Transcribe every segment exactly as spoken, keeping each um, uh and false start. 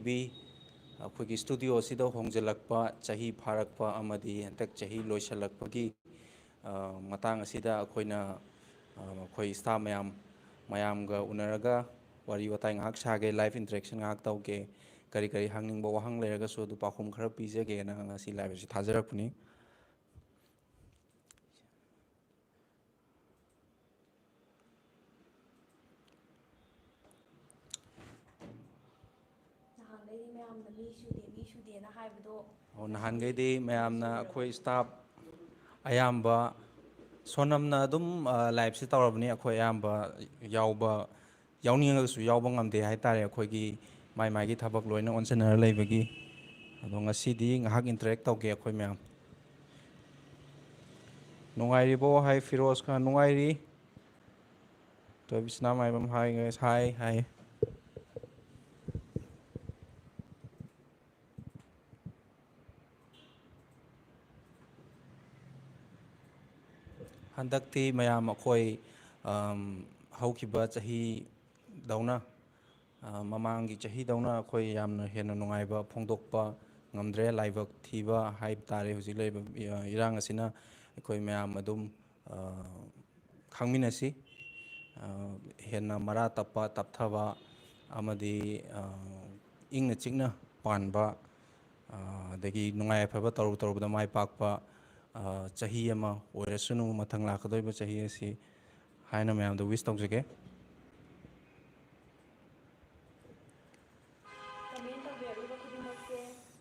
B ꯑꯩꯈꯣꯏꯒꯤ studio ꯑꯁꯤꯗ ꯍꯣꯡꯖꯤꯜꯂꯛꯄ, ꯆꯍꯤ ꯐꯥꯔꯛꯄ ꯑꯃꯗꯤ ꯍꯟꯗꯛ ꯆꯍꯤ ꯂꯣꯏꯁꯤꯜꯂꯛꯄꯒꯤ, ꯑ, ꯃꯇꯥꯡ ꯑꯁꯤꯗ ꯑꯩꯈꯣꯏꯅ, ꯑ, ꯑꯩꯈꯣꯏ ꯁ꯭ꯇꯥꯐ ꯃꯌꯥꯝ, ꯃꯌꯥꯝꯒ ꯎꯅꯔꯒ ꯋꯥꯔꯤ ꯋꯥꯇꯥꯏ ꯉꯥꯏꯍꯥꯛ ꯁꯥꯒꯦ, ꯂꯥꯏꯚ ꯏꯟꯇꯔꯦꯛꯁꯟ ꯉꯥꯏꯍꯥꯛ ꯇꯧꯒꯦ, ꯀꯔꯤ ꯀꯔꯤ ꯍꯪꯅꯤꯡꯕ ꯋꯥꯍꯪ ꯂꯩꯔꯒꯁꯨ ꯑꯗꯨ ꯄꯥꯎꯈꯨꯝ ꯈꯔ ꯄꯤꯖꯒꯦꯅ ꯉꯁꯤ ꯂꯥꯏꯚ ꯑꯁꯤ ꯊꯥꯖꯔꯛꯄꯅꯤ꯫ ꯅꯍꯥꯟꯈꯩꯗꯤ ꯃꯌꯥꯝꯅ ꯃꯤ ꯁꯨꯗꯦ, ꯃꯤ ꯁꯨꯗꯦꯅ ꯍꯥꯏꯕꯗꯣ ꯑꯣ, ꯉꯁꯤꯗꯤ ꯅꯍꯥꯟꯈꯩꯗꯤ ꯃꯌꯥꯝꯅ ꯁꯨꯗ꯭ꯔꯕ? ꯑꯩꯈꯣꯏ ꯁ꯭ꯇꯥꯐ ꯑꯌꯥꯝꯕ ꯁꯣꯅꯝꯅ ꯑꯗꯨꯝ, ꯑ, ꯂꯥꯏꯚꯁꯤ ꯇꯧꯔꯕꯅꯤ꯫ ꯑꯩꯈꯣꯏ ꯑꯌꯥꯝꯕ ꯌꯥꯎꯕ, ꯌꯥꯎꯅꯤꯡꯉꯒꯁꯨ ꯌꯥꯎꯕ ꯉꯝꯗꯦ ꯍꯥꯏꯇꯥꯔꯦ, ꯑꯩꯈꯣꯏꯒꯤ ꯃꯥꯏ ꯃꯥꯏꯒꯤ ꯊꯕꯛ ꯂꯣꯏꯅ ꯑꯣꯟꯁꯤꯟꯅꯔ ꯂꯩꯕꯒꯤ꯫ ꯑꯗꯣ ꯉꯁꯤꯗꯤ ꯉꯥꯏꯍꯥꯛ ꯏꯟꯇꯔꯦꯛ ꯇꯧꯒꯦ ꯑꯩꯈꯣꯏ ꯃꯌꯥꯝ꯫ ꯅꯨꯡꯉꯥꯏꯔꯤꯕꯣ? ꯍꯥꯏ ꯐꯤꯔꯣꯖ ꯈꯥꯟ, ꯅꯨꯡꯉꯥꯏꯔꯤ꯫ ꯇꯣꯏꯕꯤꯁꯅꯥ ꯃꯥꯏꯕꯝ, ꯍꯥꯏ ꯒꯥꯏꯁ, ꯍꯥꯏ, ꯍꯥꯏ꯫ ꯍꯟꯗꯛꯇꯤ ꯃꯌꯥꯝ ꯑꯩꯈꯣꯏ, ꯑꯝ, ꯍꯧꯈꯤꯕ ꯆꯍꯤꯗꯧꯅ, ꯑ, ꯃꯃꯥꯡꯒꯤ ꯆꯍꯤꯗꯧꯅ ꯑꯩꯈꯣꯏ ꯌꯥꯝꯅ ꯍꯦꯟꯅ ꯅꯨꯡꯉꯥꯏꯕ ꯐꯣꯡꯗꯣꯛꯄ ꯉꯝꯗ꯭ꯔꯦ꯫ ꯂꯥꯏꯕꯛ ꯊꯤꯕ ꯍꯥꯏꯕ ꯇꯥꯔꯦ ꯍꯧꯖꯤꯛ ꯂꯩꯔꯤꯕ, ꯑ, ꯏꯔꯥꯡ ꯑꯁꯤꯅ꯫ ꯑꯩꯈꯣꯏ ꯃꯌꯥꯝ ꯑꯗꯨꯝ, ꯑ, ꯈꯪꯃꯤꯟꯅꯁꯤ꯫ ꯑ, ꯍꯦꯟꯅ ꯃꯔꯥ ꯇꯞꯄ, ꯇꯞꯊꯕ ꯑꯃꯗꯤ, ꯑ, ꯏꯪꯅ ꯆꯤꯛꯅ ꯄꯥꯟꯕ, ꯑ, ꯑꯗꯒꯤ ꯅꯨꯡꯉꯥꯏ ꯌꯥꯏꯐꯕ ꯇꯧꯔꯨ ꯇꯧꯔꯨꯕꯗ ꯃꯥꯏ ꯄꯥꯛꯄ, ꯑ, ꯆꯍꯤ ꯑꯃ ꯑꯣꯏꯔꯁꯅꯨ ꯃꯊꯪ ꯂꯥꯛꯀꯗꯧꯔꯤꯕ ꯆꯍꯤ ꯑꯁꯤ ꯍꯥꯏꯅ ꯃꯌꯥꯝꯗ ꯋꯤꯁ ꯇꯧꯖꯒꯦ꯫ ꯀꯃꯦꯟ ꯇꯧꯕꯤꯔꯛꯂꯤꯕ ꯈꯨꯗꯤꯡꯃꯛꯁꯦ,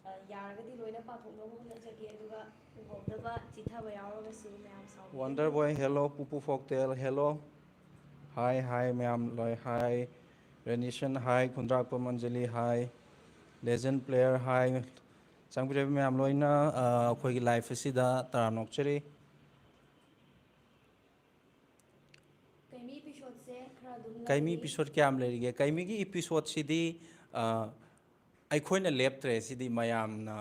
ꯑ, ꯌꯥꯔꯒꯗꯤ ꯂꯣꯏꯅ ꯄꯥꯊꯣꯛꯅꯕ ꯍꯣꯠꯅꯖꯒꯦ, ꯑꯗꯨꯒ ꯎꯍꯧꯗꯕ, ꯆꯤꯊꯕ ꯌꯥꯎꯔꯒꯁꯨ ꯃꯌꯥꯝ ꯁꯥꯎꯕꯤꯒꯅꯨ꯫ Wonder Boy, hello. Pupu Folktale, hello. Hi, hi, ꯃꯌꯥꯝ ꯂꯣꯏ, hi. Renation, hi. ꯈꯨꯟꯗ꯭ꯔꯥꯛꯄꯝ Anjali, hi. Legend Player, hi. ꯆꯪꯕꯤꯔꯤꯕ ꯃꯌꯥꯝ ꯂꯣꯏꯅ, ꯑ, ꯑꯩꯈꯣꯏꯒꯤ ꯂꯥꯏꯐ ꯑꯁꯤꯗ ꯇꯔꯥꯝꯅ ꯑꯣꯛꯆꯔꯤ꯫ ꯀꯩꯃꯤ ꯏꯄꯤꯁꯣꯠꯁꯦ ꯈꯔ ꯑꯗꯨꯝ ꯀꯩꯃꯤ ꯂꯩꯔꯤ꯫ ꯏꯄꯤꯁꯣꯠ ꯀꯌꯥꯝ ꯂꯩꯔꯤꯒꯦ? ꯀꯩꯃꯤꯒꯤ ꯏꯄꯤꯁꯣꯠꯁꯤꯗꯤ, ꯑ, ꯑꯩꯈꯣꯏꯅ ꯂꯦꯞꯇ꯭ꯔꯦ꯫ ꯁꯤꯗꯤ ꯃꯌꯥꯝꯅ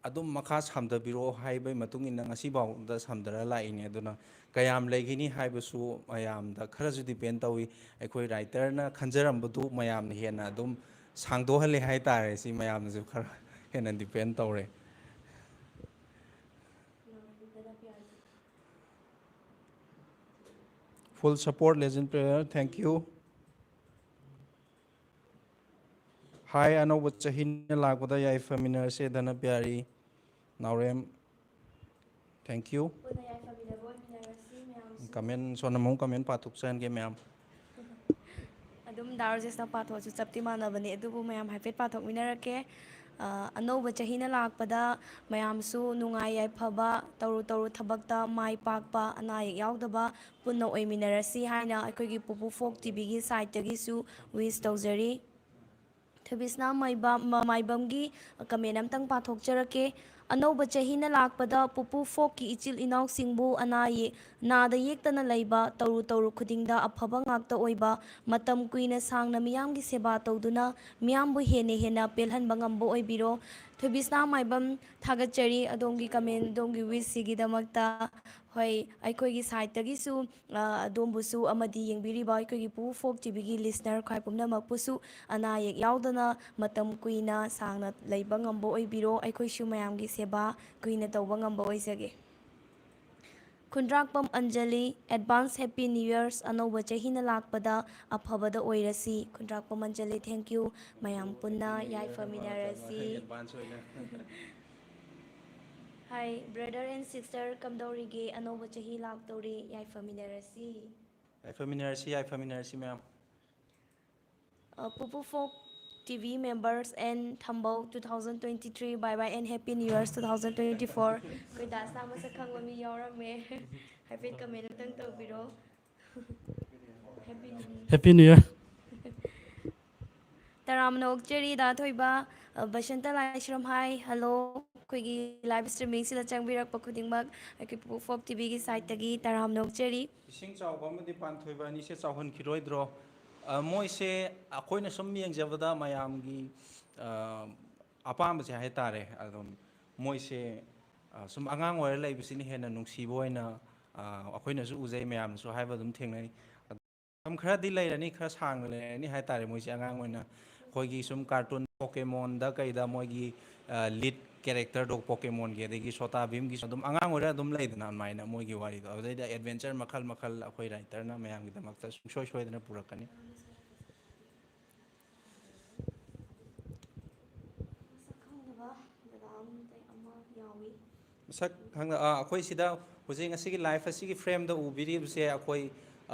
ꯑꯗꯨꯝ ꯃꯈꯥ ꯁꯝꯊꯕꯤꯔꯛꯑꯣ ꯍꯥꯏꯕꯒꯤ ꯃꯇꯨꯡ ꯏꯟꯅ ꯉꯁꯤꯐꯥꯎꯗ ꯁꯝꯊꯔ ꯂꯥꯛꯏꯅꯦ꯫ ꯑꯗꯨꯅ ꯀꯌꯥꯝ ꯂꯩꯈꯤꯅꯤ ꯍꯥꯏꯕꯁꯨ ꯃꯌꯥꯝꯗ ꯈꯔꯁꯨ ꯗꯤꯄꯦꯟ ꯇꯧꯏ꯫ ꯑꯩꯈꯣꯏ ꯔꯥꯏꯇꯔꯅ ꯈꯟꯖꯔꯝꯕꯗꯨ ꯃꯌꯥꯝꯅ ꯍꯦꯟꯅ ꯑꯗꯨꯝ, ꯁꯥꯡꯗꯣꯛꯍꯜꯂꯦ ꯍꯥꯏꯇꯥꯔꯦ꯫ ꯁꯤ ꯃꯌꯥꯝꯅꯁꯨ ꯈꯔ ꯍꯦꯟꯅ depend ꯇꯧꯔꯦ꯫ Full support, legend player. Thank you. Hi, ꯑꯅꯧꯕ ꯆꯍꯤꯅ ꯂꯥꯛꯄꯗ ꯌꯥꯏꯐꯃꯤꯟꯅꯔꯁꯦ, ꯙꯅꯄ꯭ꯌꯥꯔꯤ, ꯅꯥꯎꯔꯦꯝ꯫ Thank you꯫ ꯄꯨꯟꯅ ꯌꯥꯏꯐꯃꯤꯟꯅꯕ ꯑꯣꯏꯃꯤꯟꯅꯔꯁꯤ ꯃꯌꯥꯝꯁꯨ꯫ Comment, ꯁꯣꯝꯅ ꯑꯃꯨꯛ comment ꯄꯥꯊꯣꯛꯆꯍꯟꯒꯦ ꯃꯌꯥꯝ꯫ ꯑꯗꯨꯝ ꯗꯥ ꯔꯣꯖꯦꯁꯅ ꯄꯥꯊꯣꯛꯑꯁꯨ ꯆꯞꯇꯤ ꯃꯥꯟꯅꯕꯅꯤ, ꯑꯗꯨꯕꯨ ꯃꯌꯥꯝ ꯍꯥꯏꯐꯦꯠ ꯄꯥꯊꯣꯛꯃꯤꯟꯅꯔꯛꯀꯦ꯫ ꯑ, ꯑꯅꯧꯕ ꯆꯍꯤꯅ ꯂꯥꯛꯄꯗ ꯃꯌꯥꯝꯁꯨ ꯅꯨꯡꯉꯥꯏ ꯌꯥꯏꯐꯕ, ꯇꯧꯔꯨ ꯇꯧꯔꯨ ꯊꯕꯛꯇ ꯃꯥꯏ ꯄꯥꯛꯄ, ꯑꯅꯥ ꯑꯌꯦꯛ ꯌꯥꯎꯗꯕ ꯄꯨꯟꯅ ꯑꯣꯏꯃꯤꯟꯅꯔꯁꯤ ꯍꯥꯏꯅ ꯑꯩꯈꯣꯏꯒꯤ ꯄꯨꯄꯨ ꯐꯣꯛ ꯇꯤꯚꯤꯒꯤ ꯁꯥꯏꯠꯇꯒꯤꯁꯨ wish ꯇꯧꯖꯔꯤ꯫ ꯊꯣꯏꯕꯤꯁꯅꯥ ꯃꯥꯏꯕꯝ, ꯃ-, ꯃꯥꯏꯕꯝꯒꯤ comment ꯑꯝꯇꯪ ꯄꯥꯊꯣꯛꯆꯔꯛꯀꯦ꯫ ꯑꯅꯧꯕ ꯆꯍꯤꯅ ꯂꯥꯛꯄꯗ ꯄꯨꯄꯨ ꯐꯣꯛꯀꯤ ꯏꯆꯤꯜ ꯏꯅꯥꯎꯁꯤꯡꯕꯨ ꯑꯅꯥ ꯑꯌꯦꯛ, ꯅꯥꯗ ꯌꯦꯛꯇꯅ ꯂꯩꯕ, ꯇꯧꯔꯨ ꯇꯧꯔꯨ ꯈꯨꯗꯤꯡꯗ ꯑꯐꯕ ꯉꯥꯛꯇ ꯑꯣꯏꯕ, ꯃꯇꯝ ꯀꯨꯏꯅ ꯁꯥꯡꯅ ꯃꯤꯌꯥꯝꯒꯤ ꯁꯦꯕꯥ ꯇꯧꯗꯨꯅ ꯃꯤꯌꯥꯝꯕꯨ ꯍꯦꯟꯅ ꯍꯦꯟꯅ ꯄꯦꯜꯍꯟꯕ ꯉꯝꯕ ꯑꯣꯏꯕꯤꯔꯣ꯫ ꯊꯣꯏꯕꯤꯁꯅꯥ ꯃꯥꯏꯕꯝ, ꯊꯥꯒꯠꯆꯔꯤ ꯑꯗꯣꯝꯒꯤ comment, ꯑꯗꯣꯝꯒꯤ wishꯁꯤꯒꯤꯗꯃꯛꯇ꯫ ꯍꯣꯏ, ꯑꯩꯈꯣꯏꯒꯤ sideꯇꯒꯤꯁꯨ, ꯑ, ꯑꯗꯣꯝꯕꯨꯁꯨ ꯑꯃꯗꯤ ꯌꯦꯡꯕꯤꯔꯤꯕ ꯑꯩꯈꯣꯏꯒꯤ ꯄꯨꯄꯨ ꯐꯣꯛ ꯇꯤꯚꯤꯒꯤ listener ꯈ꯭ꯋꯥꯏ ꯄꯨꯝꯅꯃꯛꯄꯨꯁꯨ ꯑꯅꯥ ꯑꯌꯦꯛ ꯌꯥꯎꯗꯅ ꯃꯇꯝ ꯀꯨꯏꯅ ꯁꯥꯡꯅ ꯂꯩꯕ ꯉꯝꯕ ꯑꯣꯏꯕꯤꯔꯣ꯫ ꯑꯩꯈꯣꯏꯁꯨ ꯃꯌꯥꯝꯒꯤ ꯁꯦꯕꯥ ꯀꯨꯏꯅ ꯇꯧꯕ ꯉꯝꯕ ꯑꯣꯏꯖꯒꯦ꯫ ꯈꯨꯟꯗ꯭ꯔꯥꯛꯄꯝ Anjali, advance happy new year's, ꯑꯅꯧꯕ ꯆꯍꯤꯅ ꯂꯥꯛꯄꯗ ꯑꯐꯕꯗ ꯑꯣꯏꯔꯁꯤ꯫ ꯈꯨꯟꯗ꯭ꯔꯥꯛꯄꯝ ꯑꯟꯖꯂꯤ, thank you꯫ ꯃꯌꯥꯝ ꯄꯨꯟꯅ ꯌꯥꯏꯐꯃꯤꯟꯅꯔꯁꯤ꯫ Advance ꯑꯣꯏꯅ꯫ Hi brother and sister, ꯀꯝꯗꯧꯔꯤꯒꯦ? ꯑꯅꯧꯕ ꯆꯍꯤ ꯂꯥꯛꯇꯧꯔꯤ, ꯌꯥꯏꯐꯃꯤꯟꯅꯔꯁꯤ꯫ ꯌꯥꯏꯐꯃꯤꯟꯅꯔꯁꯤ, ꯌꯥꯏꯐꯃꯤꯟꯅꯔꯁꯤ ꯃꯌꯥꯝ꯫ ꯑ, ꯄꯨꯄꯨ ꯐꯣꯛ ꯇꯤꯚꯤ members and ꯊꯝꯕꯧ, two thousand twenty three, bye bye and happy new year two thousand twenty four꯫ ꯑꯩꯈꯣꯏ ꯗꯥꯁꯅꯥ ꯃꯁꯛ ꯈꯪꯕ ꯃꯤ ꯌꯥꯎꯔꯝꯃꯦ꯫ ꯍꯥꯏꯐꯦꯠ comment ꯑꯝꯇꯪ ꯇꯧꯕꯤꯔꯣ꯫ Happy New Year꯫ Happy New Year꯫ ꯇꯔꯥꯝꯅ ꯑꯣꯛꯆꯔꯤ ꯗꯥ ꯊꯣꯏꯕ, ꯑ, ꯕꯁꯟꯇ ꯂꯥꯏꯁ꯭ꯔꯝ, hi, hello꯫ ꯑꯩꯈꯣꯏꯒꯤ live streamingꯁꯤꯗ ꯆꯪꯕꯤꯔꯛꯄ ꯈꯨꯗꯤꯡꯃꯛ ꯑꯩꯈꯣꯏ ꯄꯨꯄꯨ ꯐꯣꯛ ꯇꯤꯚꯤꯒꯤ sideꯇꯒꯤ ꯇꯔꯥꯝꯅ ꯑꯣꯛꯆꯔꯤ꯫ ꯏꯁꯤꯡ ꯆꯥꯎꯕ ꯑꯃꯗꯤ ꯄꯥꯟꯊꯣꯏꯕ ꯑꯅꯤꯁꯦ ꯆꯥꯎꯍꯟꯈꯤꯔꯣꯏꯗ꯭ꯔꯣ? ꯑ, ꯃꯣꯏꯁꯦ ꯑꯩꯈꯣꯏꯅ ꯁꯨꯝ ꯌꯦꯡꯖꯕꯗ ꯃꯌꯥꯝꯒꯤ, ꯑ, ꯑꯄꯥꯝꯕꯁꯦ ꯍꯥꯏꯇꯥꯔꯦ꯫ ꯑꯗꯨꯝ ꯃꯣꯏꯁꯦ, ꯑ, ꯁꯨꯝ ꯑꯉꯥꯡ ꯑꯣꯏꯔ ꯂꯩꯕꯁꯤꯅ ꯍꯦꯟꯅ ꯅꯨꯡꯁꯤꯕ ꯑꯣꯏꯅ, ꯑ, ꯑꯩꯈꯣꯏꯅꯁꯨ ꯎꯖꯩ, ꯃꯌꯥꯝꯅꯁꯨ ꯍꯥꯏꯕ ꯑꯗꯨꯝ ꯊꯦꯡꯅꯩ꯫ ꯃꯇꯝ ꯈꯔꯗꯤ ꯂꯩꯔꯅꯤ, ꯈꯔ ꯁꯥꯡꯅ ꯂꯩꯔꯅꯤ ꯍꯥꯏꯇꯥꯔꯦ ꯃꯣꯏꯁꯦ ꯑꯉꯥꯡ ꯑꯣꯏꯅ꯫ ꯑꯩꯈꯣꯏꯒꯤ ꯁꯨꯝ ꯀꯥꯔꯇꯨꯟ ꯄꯣꯀꯦꯃꯣꯟꯗ ꯀꯩꯗ ꯃꯣꯏꯒꯤ ꯂꯤꯗ ꯀꯦꯔꯦꯛꯇꯔꯗꯣ ꯄꯣꯀꯦꯃꯣꯟꯒꯤ, ꯑꯗꯒꯤ ꯁꯣꯇꯥ ꯚꯤꯝꯒꯤꯁꯨ ꯑꯗꯨꯝ ꯑꯉꯥꯡ ꯑꯣꯏꯔ ꯑꯗꯨꯝ ꯂꯩꯗꯅ ꯑꯗꯨꯃꯥꯏꯅ ꯃꯣꯏꯒꯤ ꯋꯥꯔꯤꯗꯣ꯫ ꯑꯗꯨꯗꯩꯗ ꯑꯦꯗꯚꯦꯟꯆꯔ ꯃꯈꯜ ꯃꯈꯜ ꯑꯩꯈꯣꯏ ꯔꯥꯏꯇꯔꯅ ꯃꯌꯥꯝꯒꯤꯗꯃꯛꯇ ꯁꯨꯡꯁꯣꯏ ꯁꯣꯏꯗꯅ ꯄꯨꯔꯛꯀꯅꯤ꯫ ꯃꯁꯛ ꯈꯪꯗꯕ ꯗꯗꯥ ꯑꯃ ꯌꯥꯎꯏ꯫ ꯃꯁꯛ ꯈꯪꯗ ꯑꯥ, ꯑꯩꯈꯣꯏ ꯁꯤꯗ ꯍꯧꯖꯤꯛ ꯉꯁꯤꯒꯤ ꯂꯥꯏꯐ ꯑꯁꯤꯒꯤ ꯐ꯭ꯔꯦꯝꯗ ꯎꯕꯤꯔꯤꯕꯁꯦ ꯑꯩꯈꯣꯏ,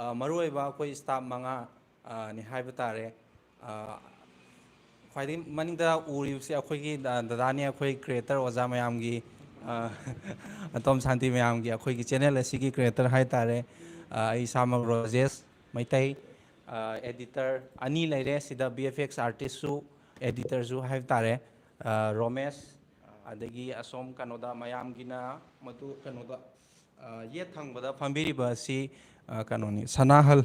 ꯑ, ꯃꯔꯨꯑꯣꯏꯕ ꯑꯩꯈꯣꯏ ꯁ꯭ꯇꯥꯐ ꯃꯉꯥ, ꯑ, ꯅꯤ ꯍꯥꯏꯕ ꯇꯥꯔꯦ꯫ ꯑ, ꯈ꯭ꯋꯥꯏꯗꯒꯤ ꯃꯅꯤꯡꯗ ꯎꯔꯤꯕꯁꯦ ꯑꯩꯈꯣꯏꯒꯤ ꯗ-, ꯗꯗꯥꯅꯤ, ꯑꯩꯈꯣꯏ ꯀ꯭ꯔꯤꯌꯦꯇꯔ ꯑꯣꯖꯥ ꯃꯌꯥꯝꯒꯤ, ꯑ, ꯑꯇꯣꯝ ꯁꯥꯟꯇꯤ ꯃꯌꯥꯝꯒꯤ ꯑꯩꯈꯣꯏꯒꯤ ꯆꯦꯅꯦꯜ ꯑꯁꯤꯒꯤ ꯀ꯭ꯔꯤꯌꯦꯇꯔ ꯍꯥꯏ ꯇꯥꯔꯦ꯫ ꯑ, ꯑꯩ ꯏꯁꯥꯃꯛ ꯔꯣꯖꯦꯁ ꯃꯩꯇꯩ, ꯑ, ꯑꯦꯗꯤꯇꯔ ꯑꯅꯤ ꯂꯩꯔꯦ꯫ ꯁꯤꯗ ꯚꯤ ꯑꯦꯐ ꯑꯦꯛꯁ ꯑꯥꯔꯇꯤꯁꯁꯨ, ꯑꯦꯗꯤꯇꯔꯁꯨ ꯍꯥꯏꯕ ꯇꯥꯔꯦ, ꯑ, ꯔꯣꯃꯦꯁ, ꯑꯗꯒꯤ ꯑꯁꯣꯝ ꯀꯩꯅꯣꯗ ꯃꯌꯥꯝꯒꯤꯅ ꯃꯗꯨ ꯀꯩꯅꯣꯗ, ꯑ, ꯌꯦꯠ ꯊꯪꯕꯗ ꯐꯝꯕꯤꯔꯤꯕ ꯑꯁꯤ, ꯑ, ꯀꯩꯅꯣꯅꯤ, ꯁꯅꯥꯍꯜ꯫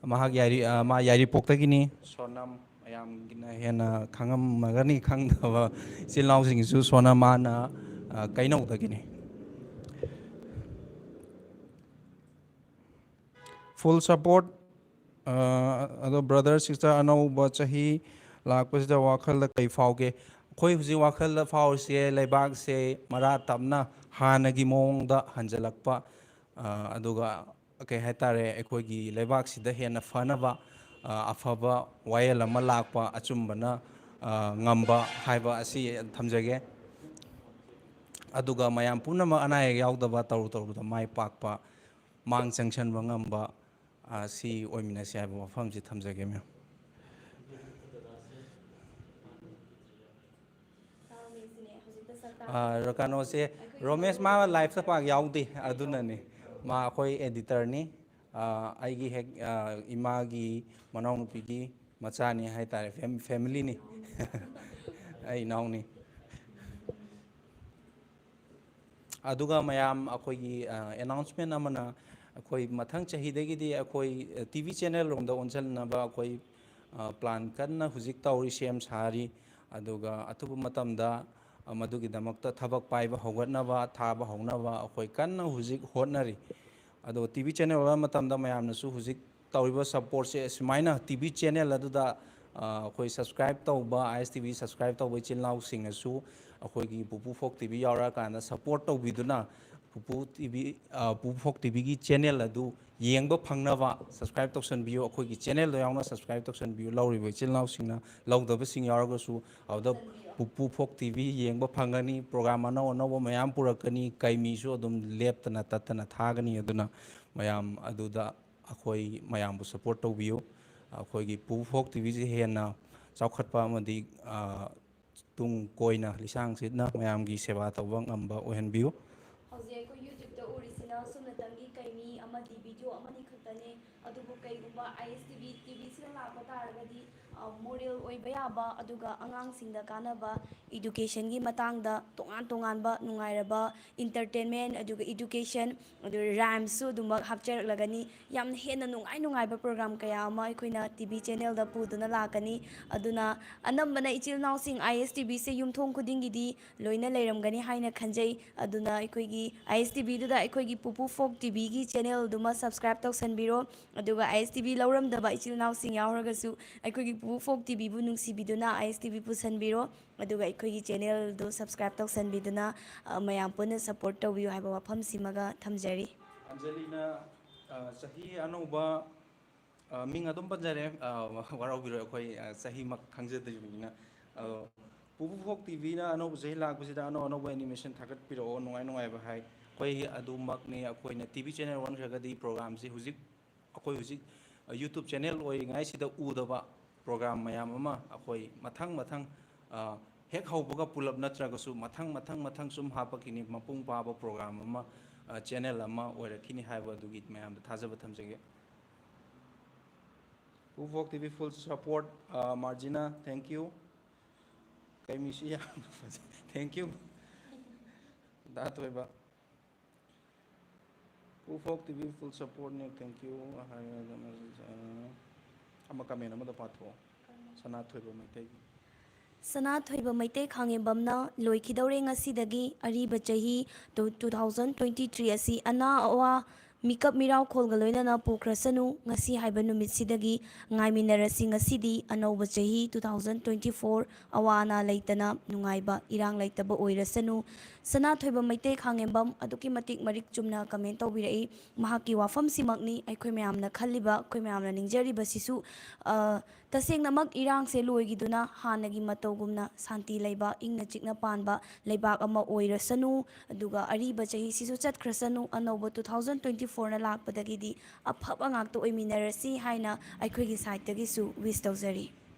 ꯃꯍꯥꯛ ꯌꯥꯏꯔꯤ-, ꯑ, ꯃꯥ ꯌꯥꯏꯔꯤꯄꯣꯛꯇꯒꯤꯅꯤ꯫ ꯁꯣꯅꯝ, ꯃꯌꯥꯝꯒꯤꯅ ꯍꯦꯟꯅ ꯈꯪꯉꯝꯃꯒꯅꯤ, ꯈꯪꯗꯕ ꯏꯆꯤꯜ ꯏꯅꯥꯎꯁꯤꯡꯒꯤꯁꯨ꯫ ꯁꯣꯅꯝ ꯃꯥꯅ, ꯑ, ꯀꯩꯅꯧꯗꯒꯤꯅꯤ꯫ Full support꯫ ꯑ, ꯑꯗꯣ ꯕ꯭ꯔꯗꯔ, ꯁꯤꯁꯇꯔ, ꯑꯅꯧꯕ ꯆꯍꯤ ꯂꯥꯛꯄꯁꯤꯗ ꯋꯥꯈꯜꯗ ꯀꯩ ꯐꯥꯎꯒꯦ? ꯑꯩꯈꯣꯏ ꯍꯧꯖꯤꯛ ꯋꯥꯈꯜꯗ ꯐꯥꯎꯔꯤꯁꯦ ꯂꯩꯕꯥꯛꯁꯦ ꯃꯔꯥ ꯇꯞꯅ ꯍꯥꯟꯅꯒꯤ ꯃꯑꯣꯡꯗ ꯍꯟꯖꯤꯜꯂꯛꯄ, ꯑ, ꯑꯗꯨꯒ ꯀꯩ ꯍꯥꯏꯇꯥꯔꯦ, ꯑꯩꯈꯣꯏꯒꯤ ꯂꯩꯕꯥꯛꯁꯤꯗ ꯍꯦꯟꯅ ꯐꯅꯕ, ꯑ, ꯑꯐꯕ ꯋꯥꯌꯦꯜ ꯑꯃ ꯂꯥꯛꯄ, ꯑꯆꯨꯝꯕꯅ, ꯑ, ꯉꯝꯕ ꯍꯥꯏꯕ ꯑꯁꯤ ꯊꯝꯖꯒꯦ꯫ ꯑꯗꯨꯒ ꯃꯌꯥꯝ ꯄꯨꯝꯅꯃꯛ ꯑꯅꯥ ꯑꯌꯦꯛ ꯌꯥꯎꯗꯕ, ꯇꯧꯔꯨ ꯇꯧꯔꯨꯕꯗ ꯃꯥꯏ ꯄꯥꯛꯄ, ꯃꯥꯡ ꯆꯪꯁꯟꯕ ꯉꯝꯕ, ꯑ, ꯁꯤ ꯑꯣꯏꯃꯤꯟꯅꯁꯤ ꯍꯥꯏꯕ ꯋꯥꯐꯝꯁꯤ ꯊꯝꯖꯒꯦ, ꯃꯦꯝ꯫ ꯑ, ꯀꯩꯅꯣꯁꯦ, ꯔꯣꯃꯦꯁ ꯃꯥ ꯂꯥꯏꯐꯇ ꯄꯥꯛ ꯌꯥꯎꯗꯦ, ꯑꯗꯨꯅꯅꯤ꯫ ꯃꯥ ꯑꯩꯈꯣꯏ ꯑꯦꯗꯤꯇꯔꯅꯤ꯫ ꯑ, ꯑꯩꯒꯤ ꯍꯦꯛ, ꯑ, ꯏꯃꯥꯒꯤ ꯃꯅꯥꯎꯅꯨꯄꯤꯒꯤ ꯃꯆꯥꯅꯤ ꯍꯥꯏ ꯇꯥꯔꯦ, ꯐꯦꯝ-, ꯐꯦꯃꯤꯂꯤꯅꯤ꯫ ꯑꯩ ꯏꯅꯥꯎꯅꯤ꯫ ꯑꯗꯨꯒ ꯃꯌꯥꯝ, ꯑꯩꯈꯣꯏꯒꯤ, ꯑ, ꯑꯦꯅꯥꯎꯟꯁꯃꯦꯟ ꯑꯃꯅ, ꯑꯩꯈꯣꯏ ꯃꯊꯪ ꯆꯍꯤꯗꯒꯤꯗꯤ ꯑꯩꯈꯣꯏ, ꯑ, ꯇꯤ ꯚꯤ ꯆꯦꯅꯦꯜ ꯔꯣꯝꯗ ꯑꯣꯟꯁꯤꯟꯅꯕ ꯑꯩꯈꯣꯏ, ꯑ, ꯄ꯭ꯂꯥꯟ ꯀꯟꯅ ꯍꯧꯖꯤꯛ ꯇꯧꯔꯤ, ꯁꯦꯝ ꯁꯥꯔꯤ꯫ ꯑꯗꯨꯒ ꯑꯊꯨꯕ ꯃꯇꯝꯗ, ꯑ, ꯃꯗꯨꯒꯤꯗꯃꯛꯇ ꯊꯕꯛ ꯄꯥꯏꯕ ꯍꯧꯒꯠꯅꯕ, ꯊꯥꯕ ꯍꯧꯅꯕ ꯑꯩꯈꯣꯏ ꯀꯟꯅ ꯍꯧꯖꯤꯛ ꯍꯣꯠꯅꯔꯤ꯫ ꯑꯗꯣ ꯇꯤ ꯚꯤ ꯆꯦꯅꯦꯜ ꯑꯣꯏꯕ ꯃꯇꯝꯗ ꯃꯌꯥꯝꯅꯁꯨ ꯍꯧꯖꯤꯛ ꯇꯧꯔꯤꯕ ꯁꯞꯄꯣꯔꯠꯁꯦ ꯁꯨꯃꯥꯏꯅ ꯇꯤ ꯚꯤ ꯆꯦꯅꯦꯜ ꯑꯗꯨꯗ ꯑꯩꯈꯣꯏ ꯁꯕꯁꯀ꯭ꯔꯥꯏꯞ ꯇꯧꯕ, ꯑꯥꯏ ꯑꯦꯁ ꯇꯤ ꯚꯤ ꯁꯕꯁꯀ꯭ꯔꯥꯏꯞ ꯇꯧꯕ ꯏꯆꯤꯜ ꯏꯅꯥꯎꯁꯤꯡꯅꯁꯨ ꯑꯩꯈꯣꯏꯒꯤ ꯄꯨꯄꯨ ꯐꯣꯛ ꯇꯤ ꯚꯤ ꯌꯥꯎꯔꯛꯑꯀꯥꯟꯗ ꯁꯞꯄꯣꯔꯠ ꯇꯧꯕꯤꯗꯨꯅ, ꯄꯨꯄꯨ ꯇꯤ ꯚꯤ, ꯄꯨꯄꯨ ꯐꯣꯛ ꯇꯤ ꯚꯤꯒꯤ ꯆꯦꯅꯦꯜ ꯑꯗꯨ ꯌꯦꯡꯕ ꯐꯪꯅꯕ ꯁꯕꯁꯀ꯭ꯔꯥꯏꯞ ꯇꯧꯁꯟꯕꯤꯌꯨ꯫ ꯑꯩꯈꯣꯏꯒꯤ ꯆꯦꯅꯦꯜꯗꯣ ꯌꯥꯎꯅ ꯁꯕꯁꯀ꯭ꯔꯥꯏꯞ ꯇꯧꯁꯟꯕꯤꯌꯨ꯫ ꯂꯧꯔꯤꯕ ꯏꯆꯤꯜ ꯏꯅꯥꯎꯁꯤꯡꯅ, ꯂꯧꯗꯕꯁꯤꯡ ꯌꯥꯎꯔꯒꯁꯨ ꯑꯗꯨꯗ ꯄꯨꯄꯨ ꯐꯣꯛ ꯇꯤ ꯚꯤ ꯌꯦꯡꯕ ꯐꯪꯒꯅꯤ꯫ ꯄ꯭ꯔꯣꯒ꯭ꯔꯥꯝ ꯑꯅꯧ ꯑꯅꯧꯕ ꯃꯌꯥꯝ ꯄꯨꯔꯛꯀꯅꯤ꯫ ꯀꯩꯃꯤꯁꯨ ꯑꯗꯨꯝ ꯂꯦꯞꯇꯅ ꯇꯠꯇꯅ ꯊꯥꯒꯅꯤ꯫ ꯑꯗꯨꯅ ꯃꯌꯥꯝ ꯑꯗꯨꯗ ꯑꯩꯈꯣꯏ ꯃꯌꯥꯝꯕꯨ ꯁꯞꯄꯣꯔꯠ ꯇꯧꯕꯤꯌꯨ꯫ ꯑꯩꯈꯣꯏꯒꯤ ꯄꯨꯄꯨ ꯐꯣꯛ ꯇꯤ ꯚꯤꯁꯤ ꯍꯦꯟꯅ ꯆꯥꯎꯈꯠꯄ ꯑꯃꯗꯤ, ꯑ, ꯇꯨꯡ ꯀꯣꯏꯅ ꯂꯤꯁꯥꯡ ꯁꯤꯠꯅ ꯃꯌꯥꯝꯒꯤ ꯁꯦꯕꯥ ꯇꯧꯕ ꯉꯝꯕ ꯑꯣꯏꯍꯟꯕꯤꯌꯨ꯫ ꯍꯧꯖꯤꯛ ꯑꯩꯈꯣꯏ YouTube ꯇ ꯎꯔꯤꯁꯤꯅ ꯁꯣꯝꯅꯇꯪꯒꯤ ꯀꯩꯃꯤ ꯑꯃꯗꯤ ꯚꯤꯗꯤꯑꯣ ꯑꯃꯅꯤ ꯈꯛꯇꯅꯦ꯫ ꯑꯗꯨꯕꯨ ꯀꯩꯒꯨꯝꯕ ꯑꯥꯏ ꯑꯦꯁ ꯇꯤ ꯚꯤ ꯇꯤ ꯚꯤꯁꯤꯗ ꯂꯥꯛꯄ ꯇꯥꯔꯒꯗꯤ, ꯑ, ꯃꯣꯔꯦꯜ ꯑꯣꯏꯕ ꯌꯥꯕ, ꯑꯗꯨꯒ ꯑꯉꯥꯡꯁꯤꯡꯗ ꯀꯥꯟꯅꯕ, ꯏꯗꯨꯀꯦꯁꯟꯒꯤ ꯃꯇꯥꯡꯗ ꯇꯣꯉꯥꯟ ꯇꯣꯉꯥꯟꯕ ꯅꯨꯡꯉꯥꯏꯔꯕ entertainment, ꯑꯗꯨꯒ education, ꯑꯗꯨꯒ rhymes ꯁꯨ ꯑꯗꯨꯃꯛ ꯍꯥꯞꯆꯔꯛꯂꯒꯅꯤ꯫ ꯌꯥꯝꯅ ꯍꯦꯟꯅ ꯅꯨꯡꯉꯥꯏ ꯅꯨꯡꯉꯥꯏꯕ ꯄ꯭ꯔꯣꯒ꯭ꯔꯥꯝ ꯀꯌꯥ ꯑꯃ ꯑꯩꯈꯣꯏꯅ ꯇꯤ ꯚꯤ ꯆꯦꯅꯦꯜꯗ ꯄꯨꯗꯨꯅ ꯂꯥꯛꯀꯅꯤ꯫ ꯑꯗꯨꯅ ꯑꯅꯝꯕꯅ ꯏꯆꯤꯜ ꯏꯅꯥꯎꯁꯤꯡ ꯑꯥꯏ ꯑꯦꯁ ꯇꯤ ꯚꯤꯁꯦ ꯌꯨꯝꯊꯣꯡ ꯈꯨꯗꯤꯡꯒꯤꯗꯤ ꯂꯣꯏꯅ ꯂꯩꯔꯝꯒꯅꯤ ꯍꯥꯏꯅ ꯈꯟꯖꯩ꯫ ꯑꯗꯨꯅ ꯑꯩꯈꯣꯏꯒꯤ ꯑꯥꯏ ꯑꯦꯁ ꯇꯤ ꯚꯤꯗꯨꯗ ꯑꯩꯈꯣꯏꯒꯤ ꯄꯨꯄꯨ ꯐꯣꯛ ꯇꯤ ꯚꯤꯒꯤ ꯆꯦꯅꯦꯜꯗꯨꯃ ꯁꯕꯁꯀ꯭ꯔꯥꯏꯞ ꯇꯧꯁꯟꯕꯤꯔꯣ꯫ ꯑꯗꯨꯒ ꯑꯥꯏ ꯑꯦꯁ ꯇꯤ ꯚꯤ ꯂꯧꯔꯝꯗꯕ ꯏꯆꯤꯜ ꯏꯅꯥꯎꯁꯤꯡ ꯌꯥꯎꯔꯒꯁꯨ ꯑꯩꯈꯣꯏꯒꯤ ꯄꯨꯄꯨ ꯐꯣꯛ ꯇꯤ ꯚꯤꯕꯨ ꯅꯨꯡꯁꯤꯕꯤꯗꯨꯅ ꯑꯥꯏ ꯑꯦꯁ ꯇꯤ ꯚꯤ ꯄꯨꯁꯟꯕꯤꯔꯣ꯫ ꯑꯗꯨꯒ ꯑꯩꯈꯣꯏꯒꯤ ꯆꯦꯅꯦꯜꯗꯨ ꯁꯕꯁꯀ꯭ꯔꯥꯏꯞ ꯇꯧꯁꯟꯕꯤꯗꯨꯅ, ꯑ, ꯃꯌꯥꯝ ꯄꯨꯟꯅ ꯁꯞꯄꯣꯔꯠ ꯇꯧꯕꯤꯌꯨ ꯍꯥꯏꯕ ꯋꯥꯐꯝꯁꯤꯃꯒ ꯊꯝꯖꯔꯤ꯫ ꯑꯟꯖꯂꯤꯅ, ꯑ, ꯆꯍꯤ ꯑꯅꯧꯕ, ꯑ, ꯃꯤꯡ ꯑꯗꯨꯝ ꯄꯟꯖꯔꯦ, ꯑ, ꯋꯥꯔꯧꯕꯤꯔꯣꯏ꯫ ꯑꯩꯈꯣꯏ, ꯑ, ꯆꯍꯤꯃꯛ ꯈꯪꯖꯗ꯭ꯔꯤꯕꯅꯤꯅ꯫ ꯑ, ꯄꯨꯄꯨ ꯐꯣꯛ ꯇꯤ ꯚꯤꯅ ꯑꯅꯧꯕ ꯆꯍꯤ ꯂꯥꯛꯄꯁꯤꯗ ꯑꯅꯧ ꯑꯅꯧꯕ animation ꯊꯥꯒꯠꯄꯤꯔꯛꯑꯣ, ꯅꯨꯡꯉꯥꯏ ꯅꯨꯡꯉꯥꯏꯕ ꯍꯥꯏ꯫ ꯑꯩꯈꯣꯏ ꯑꯗꯨꯃꯛꯅꯤ, ꯑꯩꯈꯣꯏꯅ ꯇꯤ ꯚꯤ ꯆꯦꯅꯦꯜ ꯑꯣꯟꯈ꯭ꯔꯒꯗꯤ ꯄ꯭ꯔꯣꯒ꯭ꯔꯥꯝꯁꯤ ꯍꯧꯖꯤꯛ ꯑꯩꯈꯣꯏ ꯍꯧꯖꯤꯛ, ꯑ, YouTube ꯆꯦꯅꯦꯜ ꯑꯣꯏꯔꯤꯉꯩꯁꯤꯗ ꯎꯗꯕ ꯄ꯭ꯔꯣꯒ꯭ꯔꯥꯝ ꯃꯌꯥꯝ ꯑꯃ ꯑꯩꯈꯣꯏ ꯃꯊꯪ ꯃꯊꯪ, ꯑ, ꯍꯦꯛ ꯍꯧꯕꯒ ꯄꯨꯂꯞ ꯅꯠꯇ꯭ꯔꯒꯁꯨ ꯃꯊꯪ ꯃꯊꯪ ꯃꯊꯪ ꯁꯨꯝ ꯍꯥꯞꯄꯛꯈꯤꯅꯤ, ꯃꯄꯨꯡ ꯐꯥꯕ ꯄ꯭ꯔꯣꯒ꯭ꯔꯥꯝ ꯑꯃ, ꯑ, ꯆꯦꯅꯦꯜ ꯑꯃ ꯑꯣꯏꯔꯛꯈꯤꯅꯤ ꯍꯥꯏꯕ ꯑꯗꯨꯒꯤ ꯃꯌꯥꯝꯗ ꯊꯥꯖꯕ ꯊꯝꯖꯒꯦ꯫ ꯄꯨꯄꯨ ꯐꯣꯛ ꯇꯤ ꯚꯤ full support, ꯑ, ꯃꯥꯔꯖꯤꯅꯥ, thank you꯫ ꯀꯩꯃꯤꯁꯤ ꯌꯥꯝꯅ ꯐꯖꯩ, thank you꯫ ꯗꯥ ꯊꯣꯏꯕ꯫ ꯄꯨꯄꯨ ꯐꯣꯛ ꯇꯤ ꯚꯤ full support ꯅꯦ, thank you꯫ ꯑꯃ comment ꯑꯃꯗ ꯄꯥꯊꯣꯛꯑꯣ꯫ ꯁꯅꯥꯊꯣꯏꯕ ꯃꯩꯇꯩꯒꯤ꯫ ꯁꯅꯥꯊꯣꯏꯕ ꯃꯩꯇꯩ ꯈꯥꯉꯦꯝꯕꯝꯅ ꯂꯣꯏꯈꯤꯗꯧꯔꯦ ꯉꯁꯤꯗꯒꯤ ꯑꯔꯤꯕ ꯆꯍꯤ two thousand twenty three ꯑꯁꯤ ꯑꯅꯥ ꯑꯋꯥ ꯃꯤꯀꯞ ꯃꯤꯔꯥꯎꯈꯣꯜꯒ ꯂꯣꯏꯅꯅ ꯄꯨꯈ꯭ꯔꯁꯅꯨ꯫ ꯉꯁꯤ ꯍꯥꯏꯕ ꯅꯨꯃꯤꯠꯁꯤꯗꯒꯤ ꯉꯥꯏꯃꯤꯟꯅꯔꯁꯤ꯫ ꯉꯁꯤꯗꯤ ꯑꯅꯧꯕ ꯆꯍꯤ two thousand twenty four, ꯑꯋꯥ ꯑꯅꯥ ꯂꯩꯇꯅ, ꯅꯨꯡꯉꯥꯏꯕ ꯏꯔꯥꯡ ꯂꯩꯇꯕ ꯑꯣꯏꯔꯁꯅꯨ꯫ ꯁꯅꯥꯊꯣꯏꯕ ꯃꯩꯇꯩ ꯈꯥꯉꯦꯝꯕꯝ ꯑꯗꯨꯛꯀꯤ ꯃꯇꯤꯛ ꯃꯔꯤꯛ ꯆꯨꯝꯅ comment ꯇꯧꯕꯤꯔꯛꯏ꯫ ꯃꯍꯥꯛꯀꯤ ꯋꯥꯐꯝꯁꯤꯃꯛꯅꯤ ꯑꯩꯈꯣꯏ ꯃꯌꯥꯝꯅ ꯈꯜꯂꯤꯕ, ꯑꯩꯈꯣꯏ ꯃꯌꯥꯝꯅ ꯅꯤꯡꯖꯔꯤꯕꯁꯤꯁꯨ꯫ ꯑ, ꯇꯁꯦꯡꯅꯃꯛ ꯏꯔꯥꯡꯁꯦ ꯂꯣꯏꯈꯤꯗꯨꯅ ꯍꯥꯟꯅꯒꯤ ꯃꯇꯧꯒꯨꯝꯅ ꯁꯥꯟꯇꯤ ꯂꯩꯕ, ꯏꯪꯅ ꯆꯤꯛꯅ ꯄꯥꯟꯕ ꯂꯩꯕꯥꯛ ꯑꯃ ꯑꯣꯏꯔꯁꯅꯨ꯫ ꯑꯗꯨꯒ ꯑꯔꯤꯕ ꯆꯍꯤꯁꯤꯁꯨ ꯆꯠꯈ꯭ꯔꯁꯅꯨ, ꯑꯅꯧꯕ two thousand twenty fourꯅ ꯂꯥꯛꯄꯗꯒꯤꯗꯤ ꯑꯐꯕ ꯉꯥꯛꯇ ꯑꯣꯏꯃꯤꯟꯅꯔꯁꯤ ꯍꯥꯏꯅ ꯑꯩꯈꯣꯏꯒꯤ sideꯇꯒꯤꯁꯨ wish ꯇꯧꯖꯔꯤ꯫